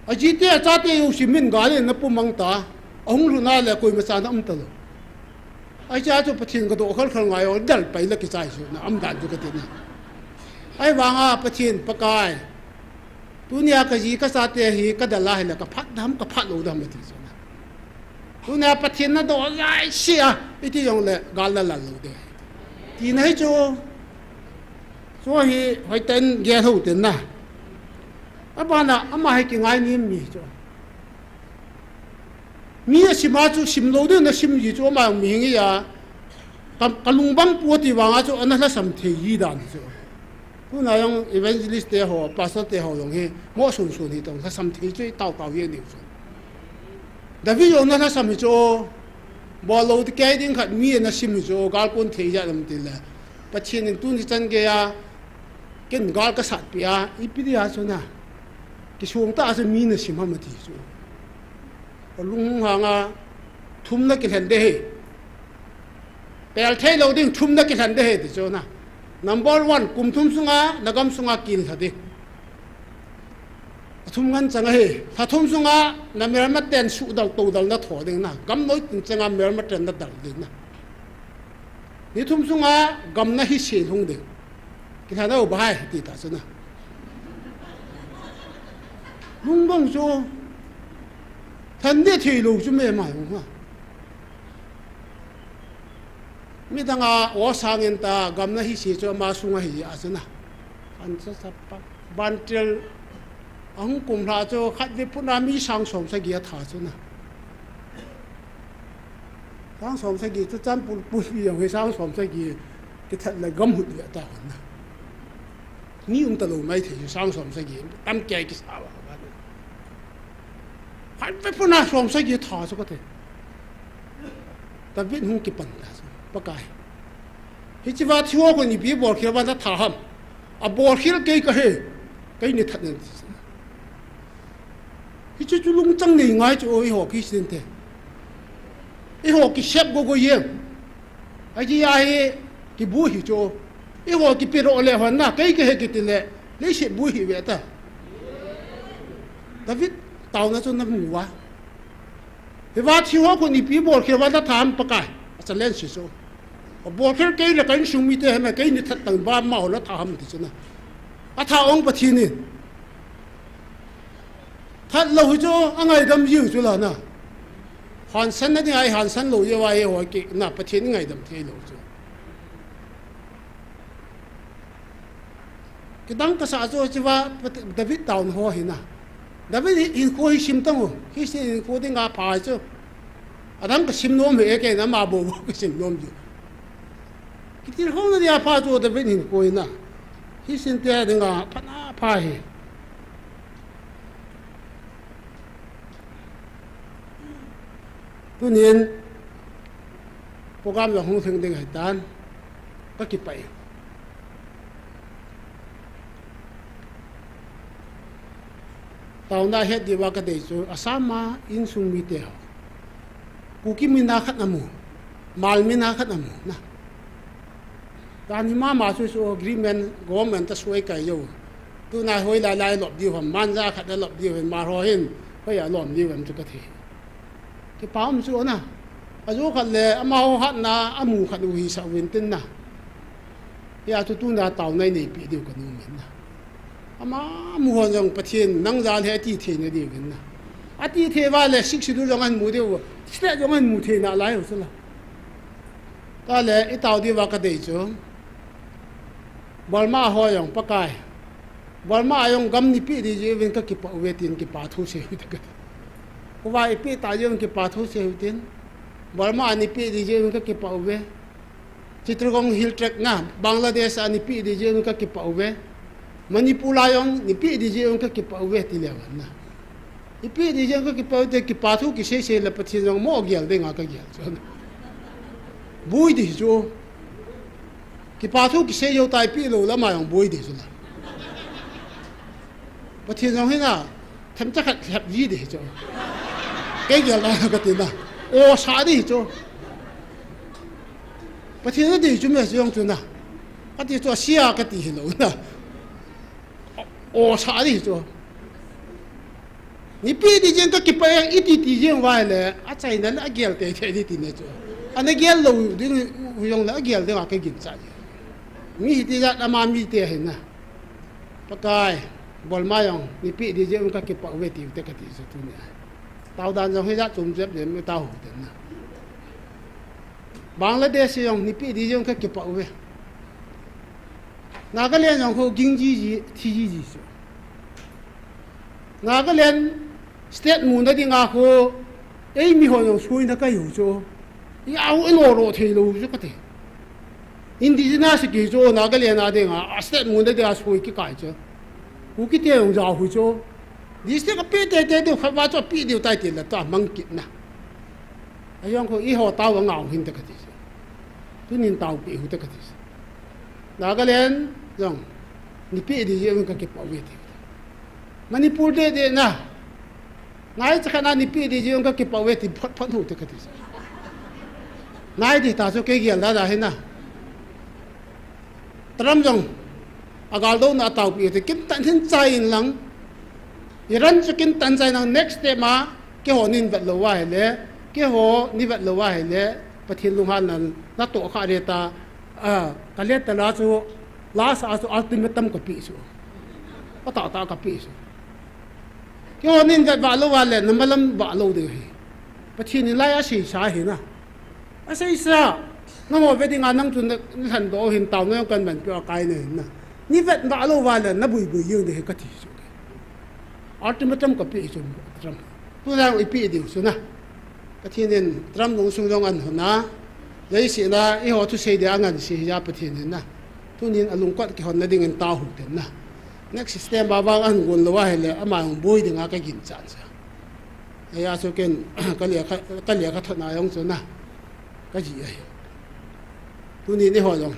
Ajite achate jouse min gal in ana puimang ta. Ahung lhun a le koima chan aum ta lou. Ahi cha chu Pathen kadoh khal khal ngai o, del pai le kichai chu na, aum dan chu kati na. Ahivanga Pathen Pakai. Tunia kaji kachate hi kadel a hile kaphat dem, kaphat lou dem ati chu na. Tunia Pathen nadoh jai si a, iti jong le gal nalal lou de. Tina hi chu. Chu hi hoiten gel hou tin na. Abana ama hi kingai nim mi chu. Mi asim a chu sim lou ding nasim ji chu ama mihing hi a. Ka, kalung bang pu ati vanga chu ana lhasam thei ji dan chu. Tuna jong evangelist te ho, pastor te ho jong hi, mo sun sun hi tong lhasam thei chu i tau tau hi aniu chu. David jong ana lhasam hi chu. Bol lou ti kei ding khat mi ana sim hi chu, gal kon thei ja lam ti le. Pathen in tuni chan gei a, ken gal kasat pi a, ipi dia chu na. Kisung ta chu mi nasim ham ati chu. Alung hung hang a, thum na kilhen de hi. Pel thei lou ding thum na kilhen de hi ti chu na. Number one, kum thum sunga, nagam sunga kil lha ding. Athum ngan chang ahi. Lha thum sunga, namelmaten sudal todal natho ding na. Gamnoi tin changa melmaten nadal ding na. Ni thum sunga, gam nahi se lhung ding. Kilhen o bahai, ti ta chu na. Lungdong chu. Than de thei lou chu me mai hung ha. Midang a, o sangin ta, gam nahi se chu ama sunga hi a chu na. An sa sa pa. Bantel, ahung kum lha chu, khat ve puna mi sang som sagi atha chu na. Sang som sagi chu chan pul pul pi jong hi sang som sagi kithat le gam hut ve ta hon na. Mi um ta lou mai thei chu sang som sagi, tam kei kisa va va na. Khat ve puna som sagi atha chu kati. David hung kipan ta chu, Pakai. Hiche va thi ho kon ipi bolkhel va natha ham. Abolkhel kei kahi. Kei ni that nan. Hiche chu lungchang nei ngai chu eiho Christian te. Eiho kisep go go yem. Aji a hi kibu hi chu. Eiho kipe ro le hon na kei kahi kiti le. Leiset bu hi ve ta. David taona chu namu va. Hiva thi ho kon ipi bolkhel va natha ham Pakai. A challenge chu. Abolkhel kei le ka insung mite hama kei ni that tang va amaho natha ham ti chu na. Atha ong Pathen in. That lou hi chu angaidam jiu chu la na. Hansan na ding a ihansan lou jeh uva eiho kina Pathen ngaidam thei lou chu. Kidang kasa chu hiche va Pat-, David taona ho hi na. David hi, hinkho hi sim tang u. Hiche hinkho dinga pha chu. Adang kasim nom hi e kei na ama bou bou kasim nom ji. Kitilkhouna dia pha chu David hinkho hi na. Hiche te dinga pha na pha hi. Tunin, program jong hung lhing ding ahitan, kakipah e. Taona het diuva kadei chu, Assam a insung mite ho. Kuki min a khat amu, Hmar min a khat amu, na. Tani mama chu chu agreement government ta suai kai jou. Tuna hoilai lai lop diu ham, manja khat a lop diu ham, Hmar ho hin, hoi a lom diu ham chu kathei. Kipa um chu na. Ajo khat le, amaho hatna, amu khat u hisah uvin tin na. Hia chu tuna taona ineipi diu kanom in na. Ama mu hon jong Pathen nang jal hi ati thei na diu vin na. Ati thei uva le six schedule jong ahin mu diu, state jong ahin mu thei nalai u chu la. Tale, itao diuva kadei chu. Burma ho jong Pakai. Burma a jong gam neipi di jiuvin kakipah uve tin kipa thu sei u te ka. Kuva ipeh ta jeh un kipa thu sei u tin. Burma a neipeh ding jeh un kakipah uve. Chittagong Hill Tract na, Bangladesh a neipeh ding jeh un kakipah uve. Manipur a jong neipeh ding jeh un kakipah uve ti leu hen na. Ipeh ding jeh un kakipah uve ti kipa thu kisei sei le Pathen jong mo gel ding a kagel chu. Boi ding chu. Kipa thu kisei jou ta ipeh lou le ama jong boi ding chu la. Pathen jong hin a, themcha khat lhep ji ding chu. Kei gel a kati na. O sa ding chu. Pathen a dei chu me jong chu na. Kati chu asia kati hilou na. O sa ding chu. Neipeh ding jeh un kakipah e, iti ti jeng uva le, achaina le agel teitei ding ti ne chu. Ana gel lou ding u jong le agel ding a kaginchat e. Mi hiti jat ama mite ahi na. Pakai, Burma jong neipeh ding jeh un kakipah uve tiu te kati chu tunia. Tao dan jong hijat chom jep le mi tao u te na. Bangladesh jong neipeh ding jeh un kakipah uve. Nagaland jong khu ging jiji, thi jiji chu. Nagaland state muna dinga khu, eimi ho jong soina kahiu chu. I au i noro theilou chu kati. Indigenous kihi chu Nagaland a dinga, a state muna dinga soi kikai chu. Kukite jong jao u chu. District apeh teitei diu khat va chu apeh diu tai ti le tua mang kit na. Ajong khu eiho tao angao hinte kati chu. Tunin taopeh u te kati chu. Nagaland jong neipeh ding jeh un kakipah uve ti. Manipur deh deh na. Ngai chakhat na neipeh ding jeh un kakipah uve ti phot phot u te kati chu. Nai ding ta chu kei gel da da hi na. Trump jong agaldouna ataopeh u te kintan hin chai in lang. Iran chu kintan chai in lang next step a keiho nin vet lou uva ahile, keiho ni vet lou uva ahile, Pathen lunghanna natoh kha ding ta, a, ka letter a chu, last a chu ultimatum kapeh chu. Atahtah kapeh chu. Keiho nin vet vah lou uva le, namalam vah lou ding ahi. Pathen in lai aseisa ahi na. Aseisa, nangho ve dinga nang chu na, nalhendoh u hin taona jong kahin manpeh u akai nahi na. Ni vet vah lou uva le, nabuibui jeng ding ahi kati chu. Ultimatum kapeh chu, Trump. Tuna jong ipeh diu chu na. Pathen in Trump lungsung jong ahin hon a. Leiset a, eiho thusei dia angansei hija Pathen in na. Tunin alungkot kihonna dingin taohu ten na. Next step a vang ahin gon lou ahile, ama jong boi dinga kaginchat chu. Hijeh a chu ken, ka lekha, ka lekha thotna jong chu na. Kajih ahi. Tunin eiho jong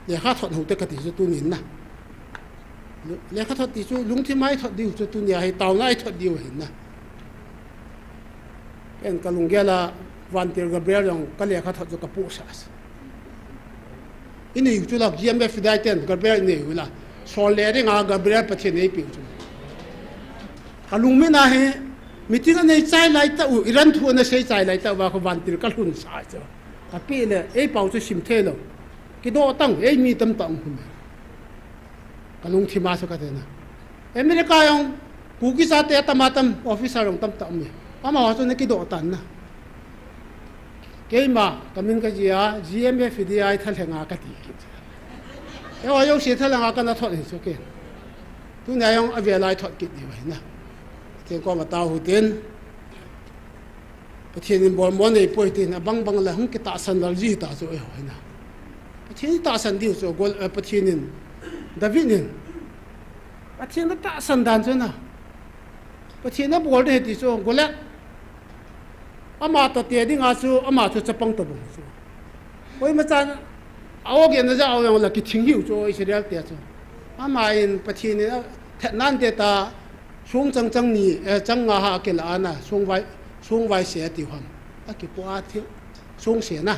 lekha thot u te kati chu tunin na. Lekha thot ti chu lungthim a ithot diu chu tunia hi taona ithot diu ahi na. Ken kalunggel a vantil Gabriel jong ka lekha thot chu kapohsah. Inei u chu la G M F dai ten Gabriel inei u la. Sol le dinga Gabriel Pathen in eipeh u chu. Kalungmin a hi meeting anei chai lai tah u, Iran thu anasei chai lai tah uva khu vantil kalhunsah chu. Kapeh le, eipao chu simthei lou. Kidoh tang, eimi tamtah um khu me. Kalungthim a chu kati na. America jong, Kuki chate atam atam, officer jong tamtah um e. Amaho chu nakidoh tan na. Keima, kamin kajih a, G M F D I thalheng a kati kit. Eiho jouse thalheng a kana thot hi chu ken. Tunia jong avel a ithot kit diu ahi na. Ken koma taohu ten. Pathen in bolmo neipoi tin, abang bang le hung kitahsan lal ji ta chu eiho hi na. Pathen in tahsan diu chu, Gol-, eh, Pathen in, David in, Pathen in atahsan dan chu na. Pathen in abol ding ahi ti chu, Goliath. Ama toh te dinga chu, ama chu chapang tobang chu. Koima chan, a-awgena jeh a jong la kithing hiu chu, Israel te chu. Ama in Pathen in, a, thetnan te ta, Song chang chang ni, eh, chang nga ha akilah ana, song vai, song vai se atiu ham. Akipoh a thil, song se na.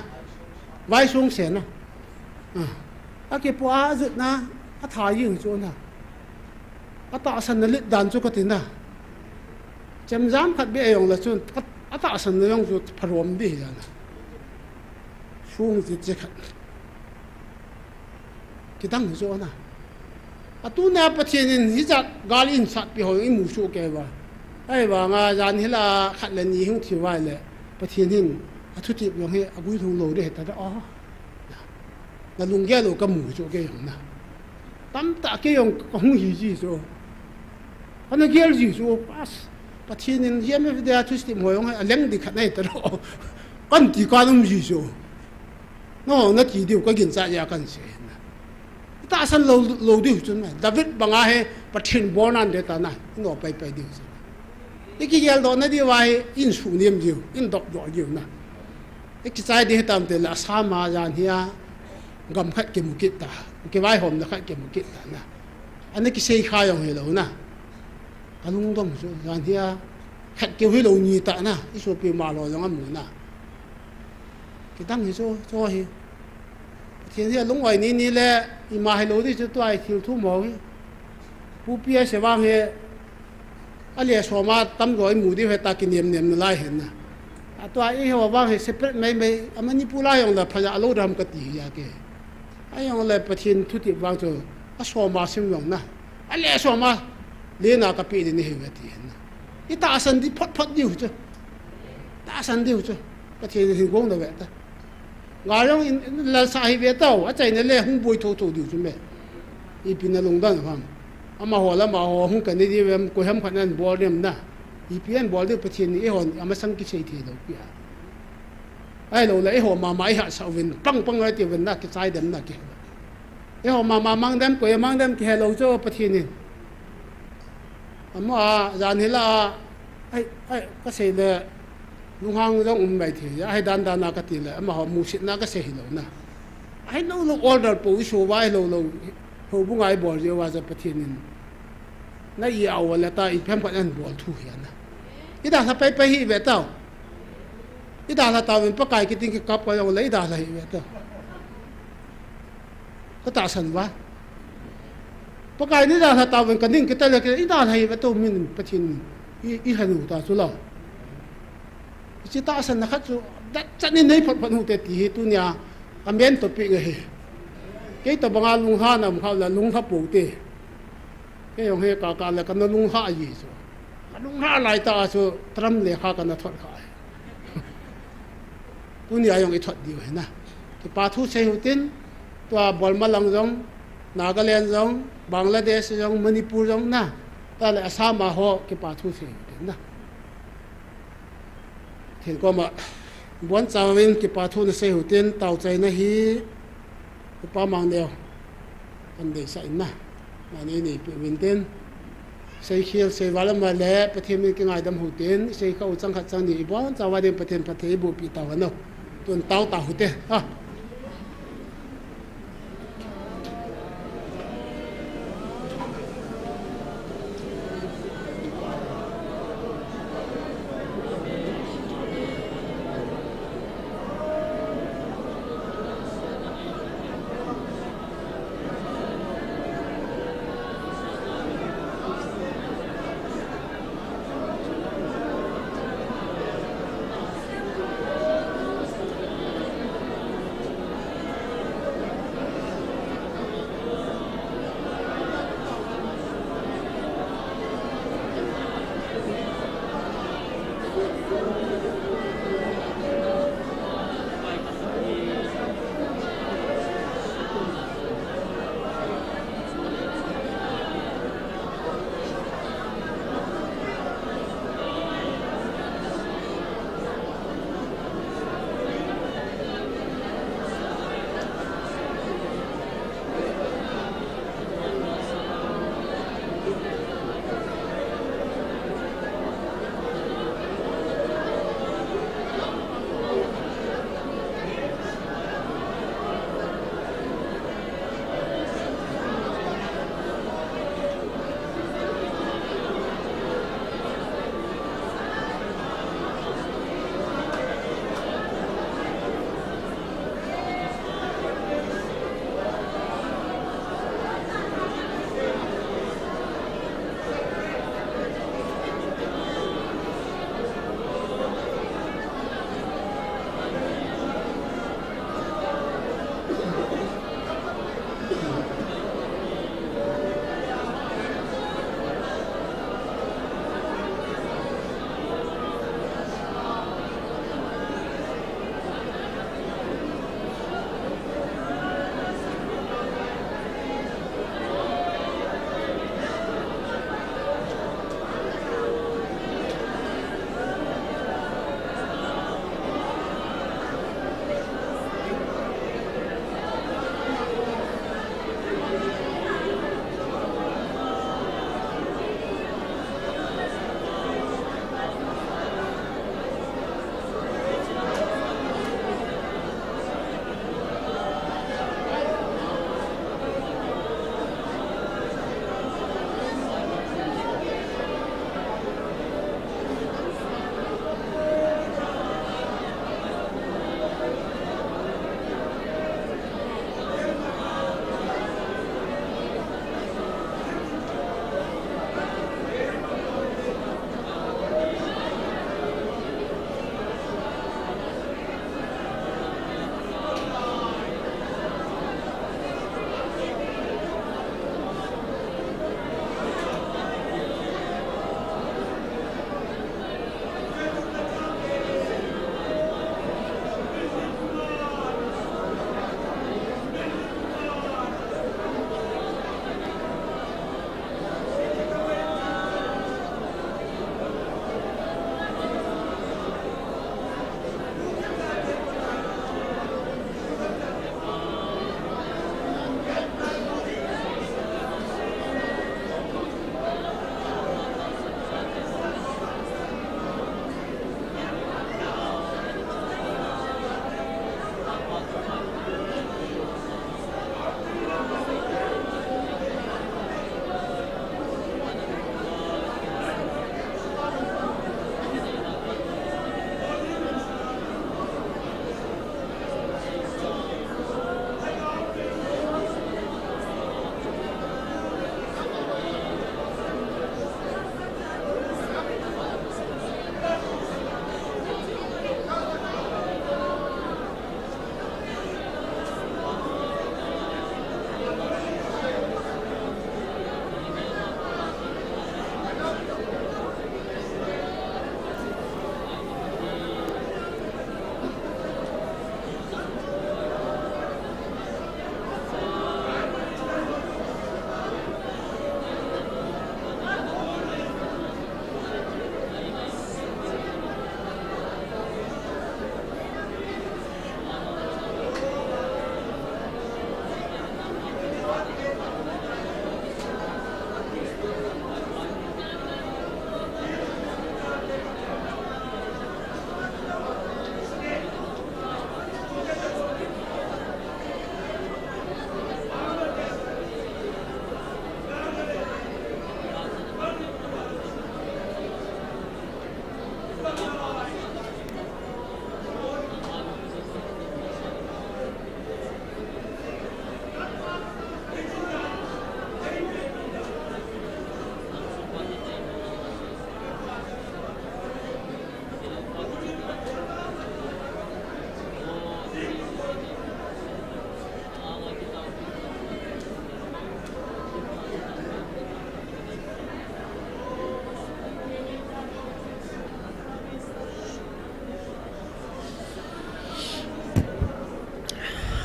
Vai song se na. Ah. Akipoh a ajutna, atha jing chu na. Atahsanna let dan chu kati na. Chemjam khat beh jong la chun, a, atahsanna jong chu pharom ding hi jana. Song che che khat. Kidang hi chu ana. Atunia Pathen in hijat gal in satpi ho imu soh kei uva. Ahivanga jan hila khat le ni hung thi uva le Pathen hin athutep jong hi aguilhung lou ding ahi tia. Oh. Na lunggel u kamu chu kei jong na. Tamtah kei jong kahung hi ji chu. Kana gel ji chu. Pas. Pathen in hiam e dia thusim hoi jong hi aleng di khat nei ta lo. Kan ti kan um ji chu. No, na ti diu ka ginchat jeh a kan sei na. I tahsan lou, lou diu chu na. David banga hi Pathen bol nan de ta na. I no pai pai diu chu. I kigeldoh na diu a hi in su niam diu, in dop doh diu na. I kichai di hitam tile asam a jan hi a gam khat kimu kit ta. Kivaihomna khat kimu kit ta na. Ana kisei kha jong hi lou na. Ka lungdong chu jan hi a khat keu hi lou ni ta na. I sopi ma lo jong amu na. Kidang hi chu, chu hi. Pathen hi alung oi ni ni le, ima hi lou di chu tua i thil thu mo hi. Pu Pi a se vang hi, a le som a tam jo i mu di hi ta kinem nem na lai hen na. A tua i ho vang hi separate mai mai, a Manipur lai jong la phaja a lo dam ka ti hi a ke. A jong le Pathen thu ti vang chu, a som a sim jong na. A le som a, le na ka pi di ni hi ve ti hen na. I tahsan di phot phot diu chu. Tahsan diu chu. Pathen hin gong da ve ta. Nga jong in, in lal sa hi ve tau, a chaina le hung boi tho tho diu chu me. Ipi na lungdon ham. Amaho le amaho hung kan ni di vem, koi ham khat nan bol nem na. Ipi an bol diu Pathen ni i hon, amasang kisei thei lou pi a. Ai lou le i ho mama i ha sa uvin, pang pang ai ti uvin na, kichai dem na ki. I ho mama mang dem, koi mang dem kihe lou chu Pathen in. Ama a, jan hi la a, ai, ai, ka sei le, lunghang jong um mai thei, ai dan dan a ka ti le, amaho musit na ka sei hi lou na. Ai lou lou order po i so vai lou lou, ho bu ngai bol je wa ja Pathen in. Na i au le ta i phem ka an bol thu hi na. I da sa pai pai hi ve tau. I da sa tau in Pakai kiting ki kap ka jong le i da sa hi ve tau. Ka tahsan va. Pakai ni da sa tau in ka ning kita le ki i da sa hi ve tau min Pathen i, i hanu ta chu lo. Hiche tahsan na khat chu, dat chan in nei phot phot u te ti hi tunia, a main topic ahi. Kei to banga lungha nam kha la lungha po te. Kei jong hi ka, ka le ka na lungha ji chu. Ka lungha lai ta chu, Trump lekha ka na thot kha. Tunia jong i thot diu hi na. Kipa thu sei u tin, tua Burma lang jong, Nagaland jong, Bangladesh jong, Manipur jong na. Ta le Assam a ho, kipa thu sei u tin na. Thil koma, bon chauvin kipa thu na sei u tin, tau chaina hi, Upa Mangneo, an deisah in na. Mani nei pe uvin tin. Sei khel, sei val ama le, Pathen min kingaidam u tin, sei kha u chang khat chang ni, i bon chauva din Pathen phatthei i boh pi tau hen o. Tun tau tau u te. Ha.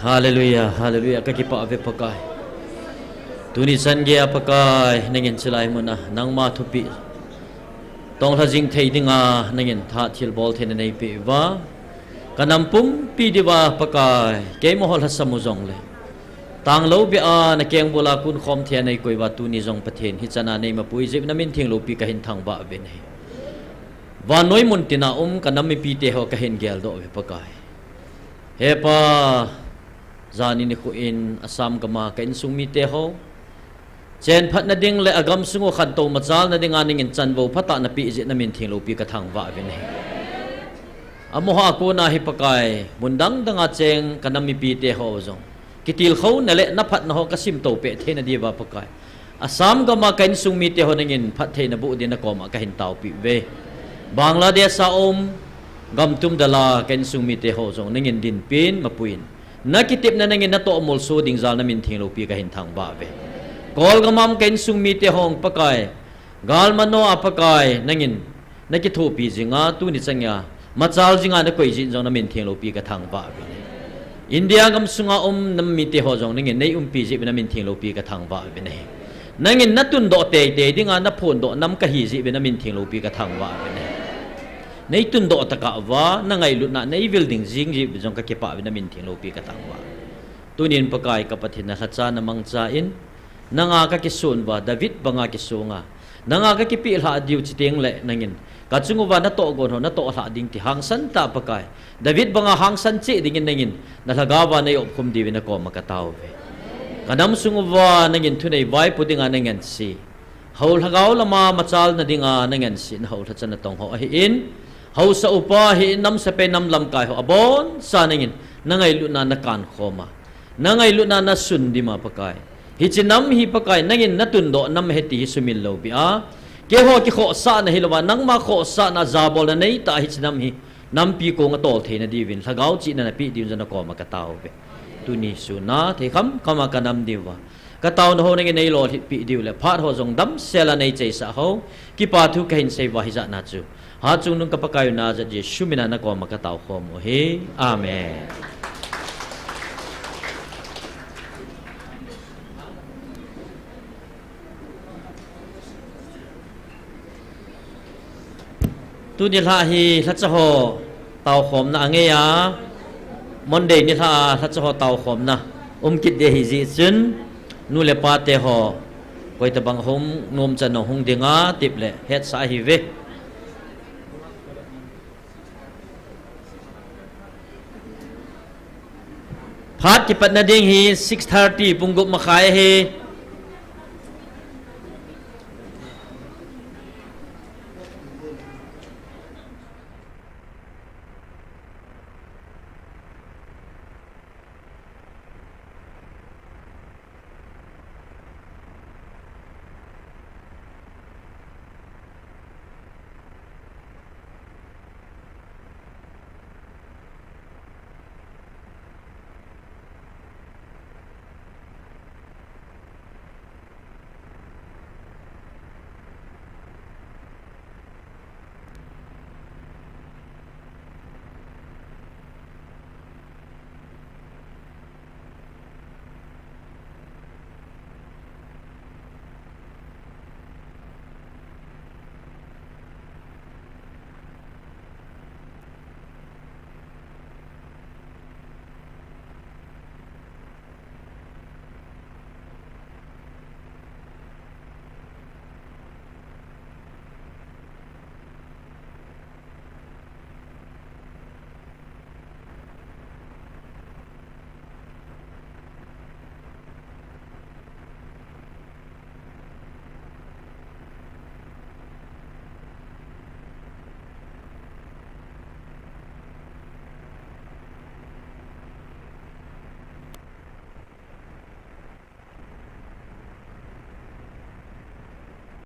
Hallelujah, hallelujah. Ka kipah ve Pakai. Tuni chan geiya Pakai, nangin chilai muna nangma thupi tonglha jing thei dinga nangin tha thilbol theina neipeh uva, ka nam pumpi diuva Pakai, keima ho lhasam u jongle, tanglou beh a na kengbul a kunkhom thei a neikoi uva tuni jong Pathen, hichan a neimapui jeh uva na min theng loupi kahin thangvah uvin ahi. Vannoi mun tina um ka nam mipite ho kahin geldoh uve Pakai. He Pa, jani nikho in Assam gam a ka insung mite ho chenphatna ding le agamsung u khantou machalna dinga nangin chanvou phatah napeh jeh uva na min theng loupi ka thangvah uvin ahi. Amaho a kona hi Pakai, mun dang dang a cheng ka nam mipite ho jong kitilkhouna le na phatna ho ka simtou peh theina diuva Pakai, Assam gam a ka insung mite ho nangin phattheina boh din na koma kahin taopi uve. Bangladesh a um, gam tum dal a ka insung mite ho jong nangin dinpin mapuiyin, na kitepna nangin na tohmolso ding jal na min theng loupi kahin thangvah uve. Kolgam a um ka insung mite ho Pakai, galmano a Pakai, nangin na kithopi jinga tuni chan geiya machal jinga na koi jeh in jong na min theng loupi ka thangvah uvin ahi. India gamsunga um nam mite ho jong nangin nei umpi jeh uva na min theng loupi ka thangvah uvin ahi. Nangin na tundoh teitei dinga na phondoh nam kahi jeh uva na min theng loupi ka thangvah uvin ahi. Nei tundoh tokah uva, na ngailutna nei vil ding jing jeh uva jong ka kipah uve, na min theng loupi ka thangvah. Tunin Pakai ka Pathen, na lhacha na mangcha in, nanga ka kisong uva, David banga kisonga nanga ka kipeh lhah diu chuteng le nangin ka chung uva na tohgon ho na toh lhah ding ti hangsan tah Pakai, David banga hangsan cheh dingin nangin na lhagao va nei opkhum diuvin na koma ka taove. Ka nam sung uva nangin thunei vaipo dinga na ngense, hou lhagao lama machalna dinga na ngense, na hou lhacha natong ho ahin, haosa upa hi namsapei nam lamkai ho aboncha nangin na ngailutna na kankhom a, na ngailutna na sundima Pakai, hiche nam hi Pakai nangin na tundoh nam ahi ti hi sumil lou beh a, keiho kikhohsahna hilouva nangma khohsahna jabolna neitah a hiche nam hi nampi kong a tol theina diuvin lhagao chihna napeh diuvin jong na koma ka taove. Tuni sun a thei khamkham a ka nam diuva ka taona ho nangin nei lolhitpeh diu le phat ho jong damsel a nei cheisah ho, kipa thu kahin sei uva hijat na chu, Hatchungnung ka Pakai u Nazareth Jesu mina na koma ka taokhom u ahi. Amen. Tuni lha hi lhacha ho taokhomna angei a, Monday nilha a lhacha ho taokhomna um kit ding ahi jeh chun, nu le pa te ho koitabang hung nom chan nahung dinga tep le hetsah ahiuve. Phat kipatna ding hi six thirty, pung gup makhai ahi.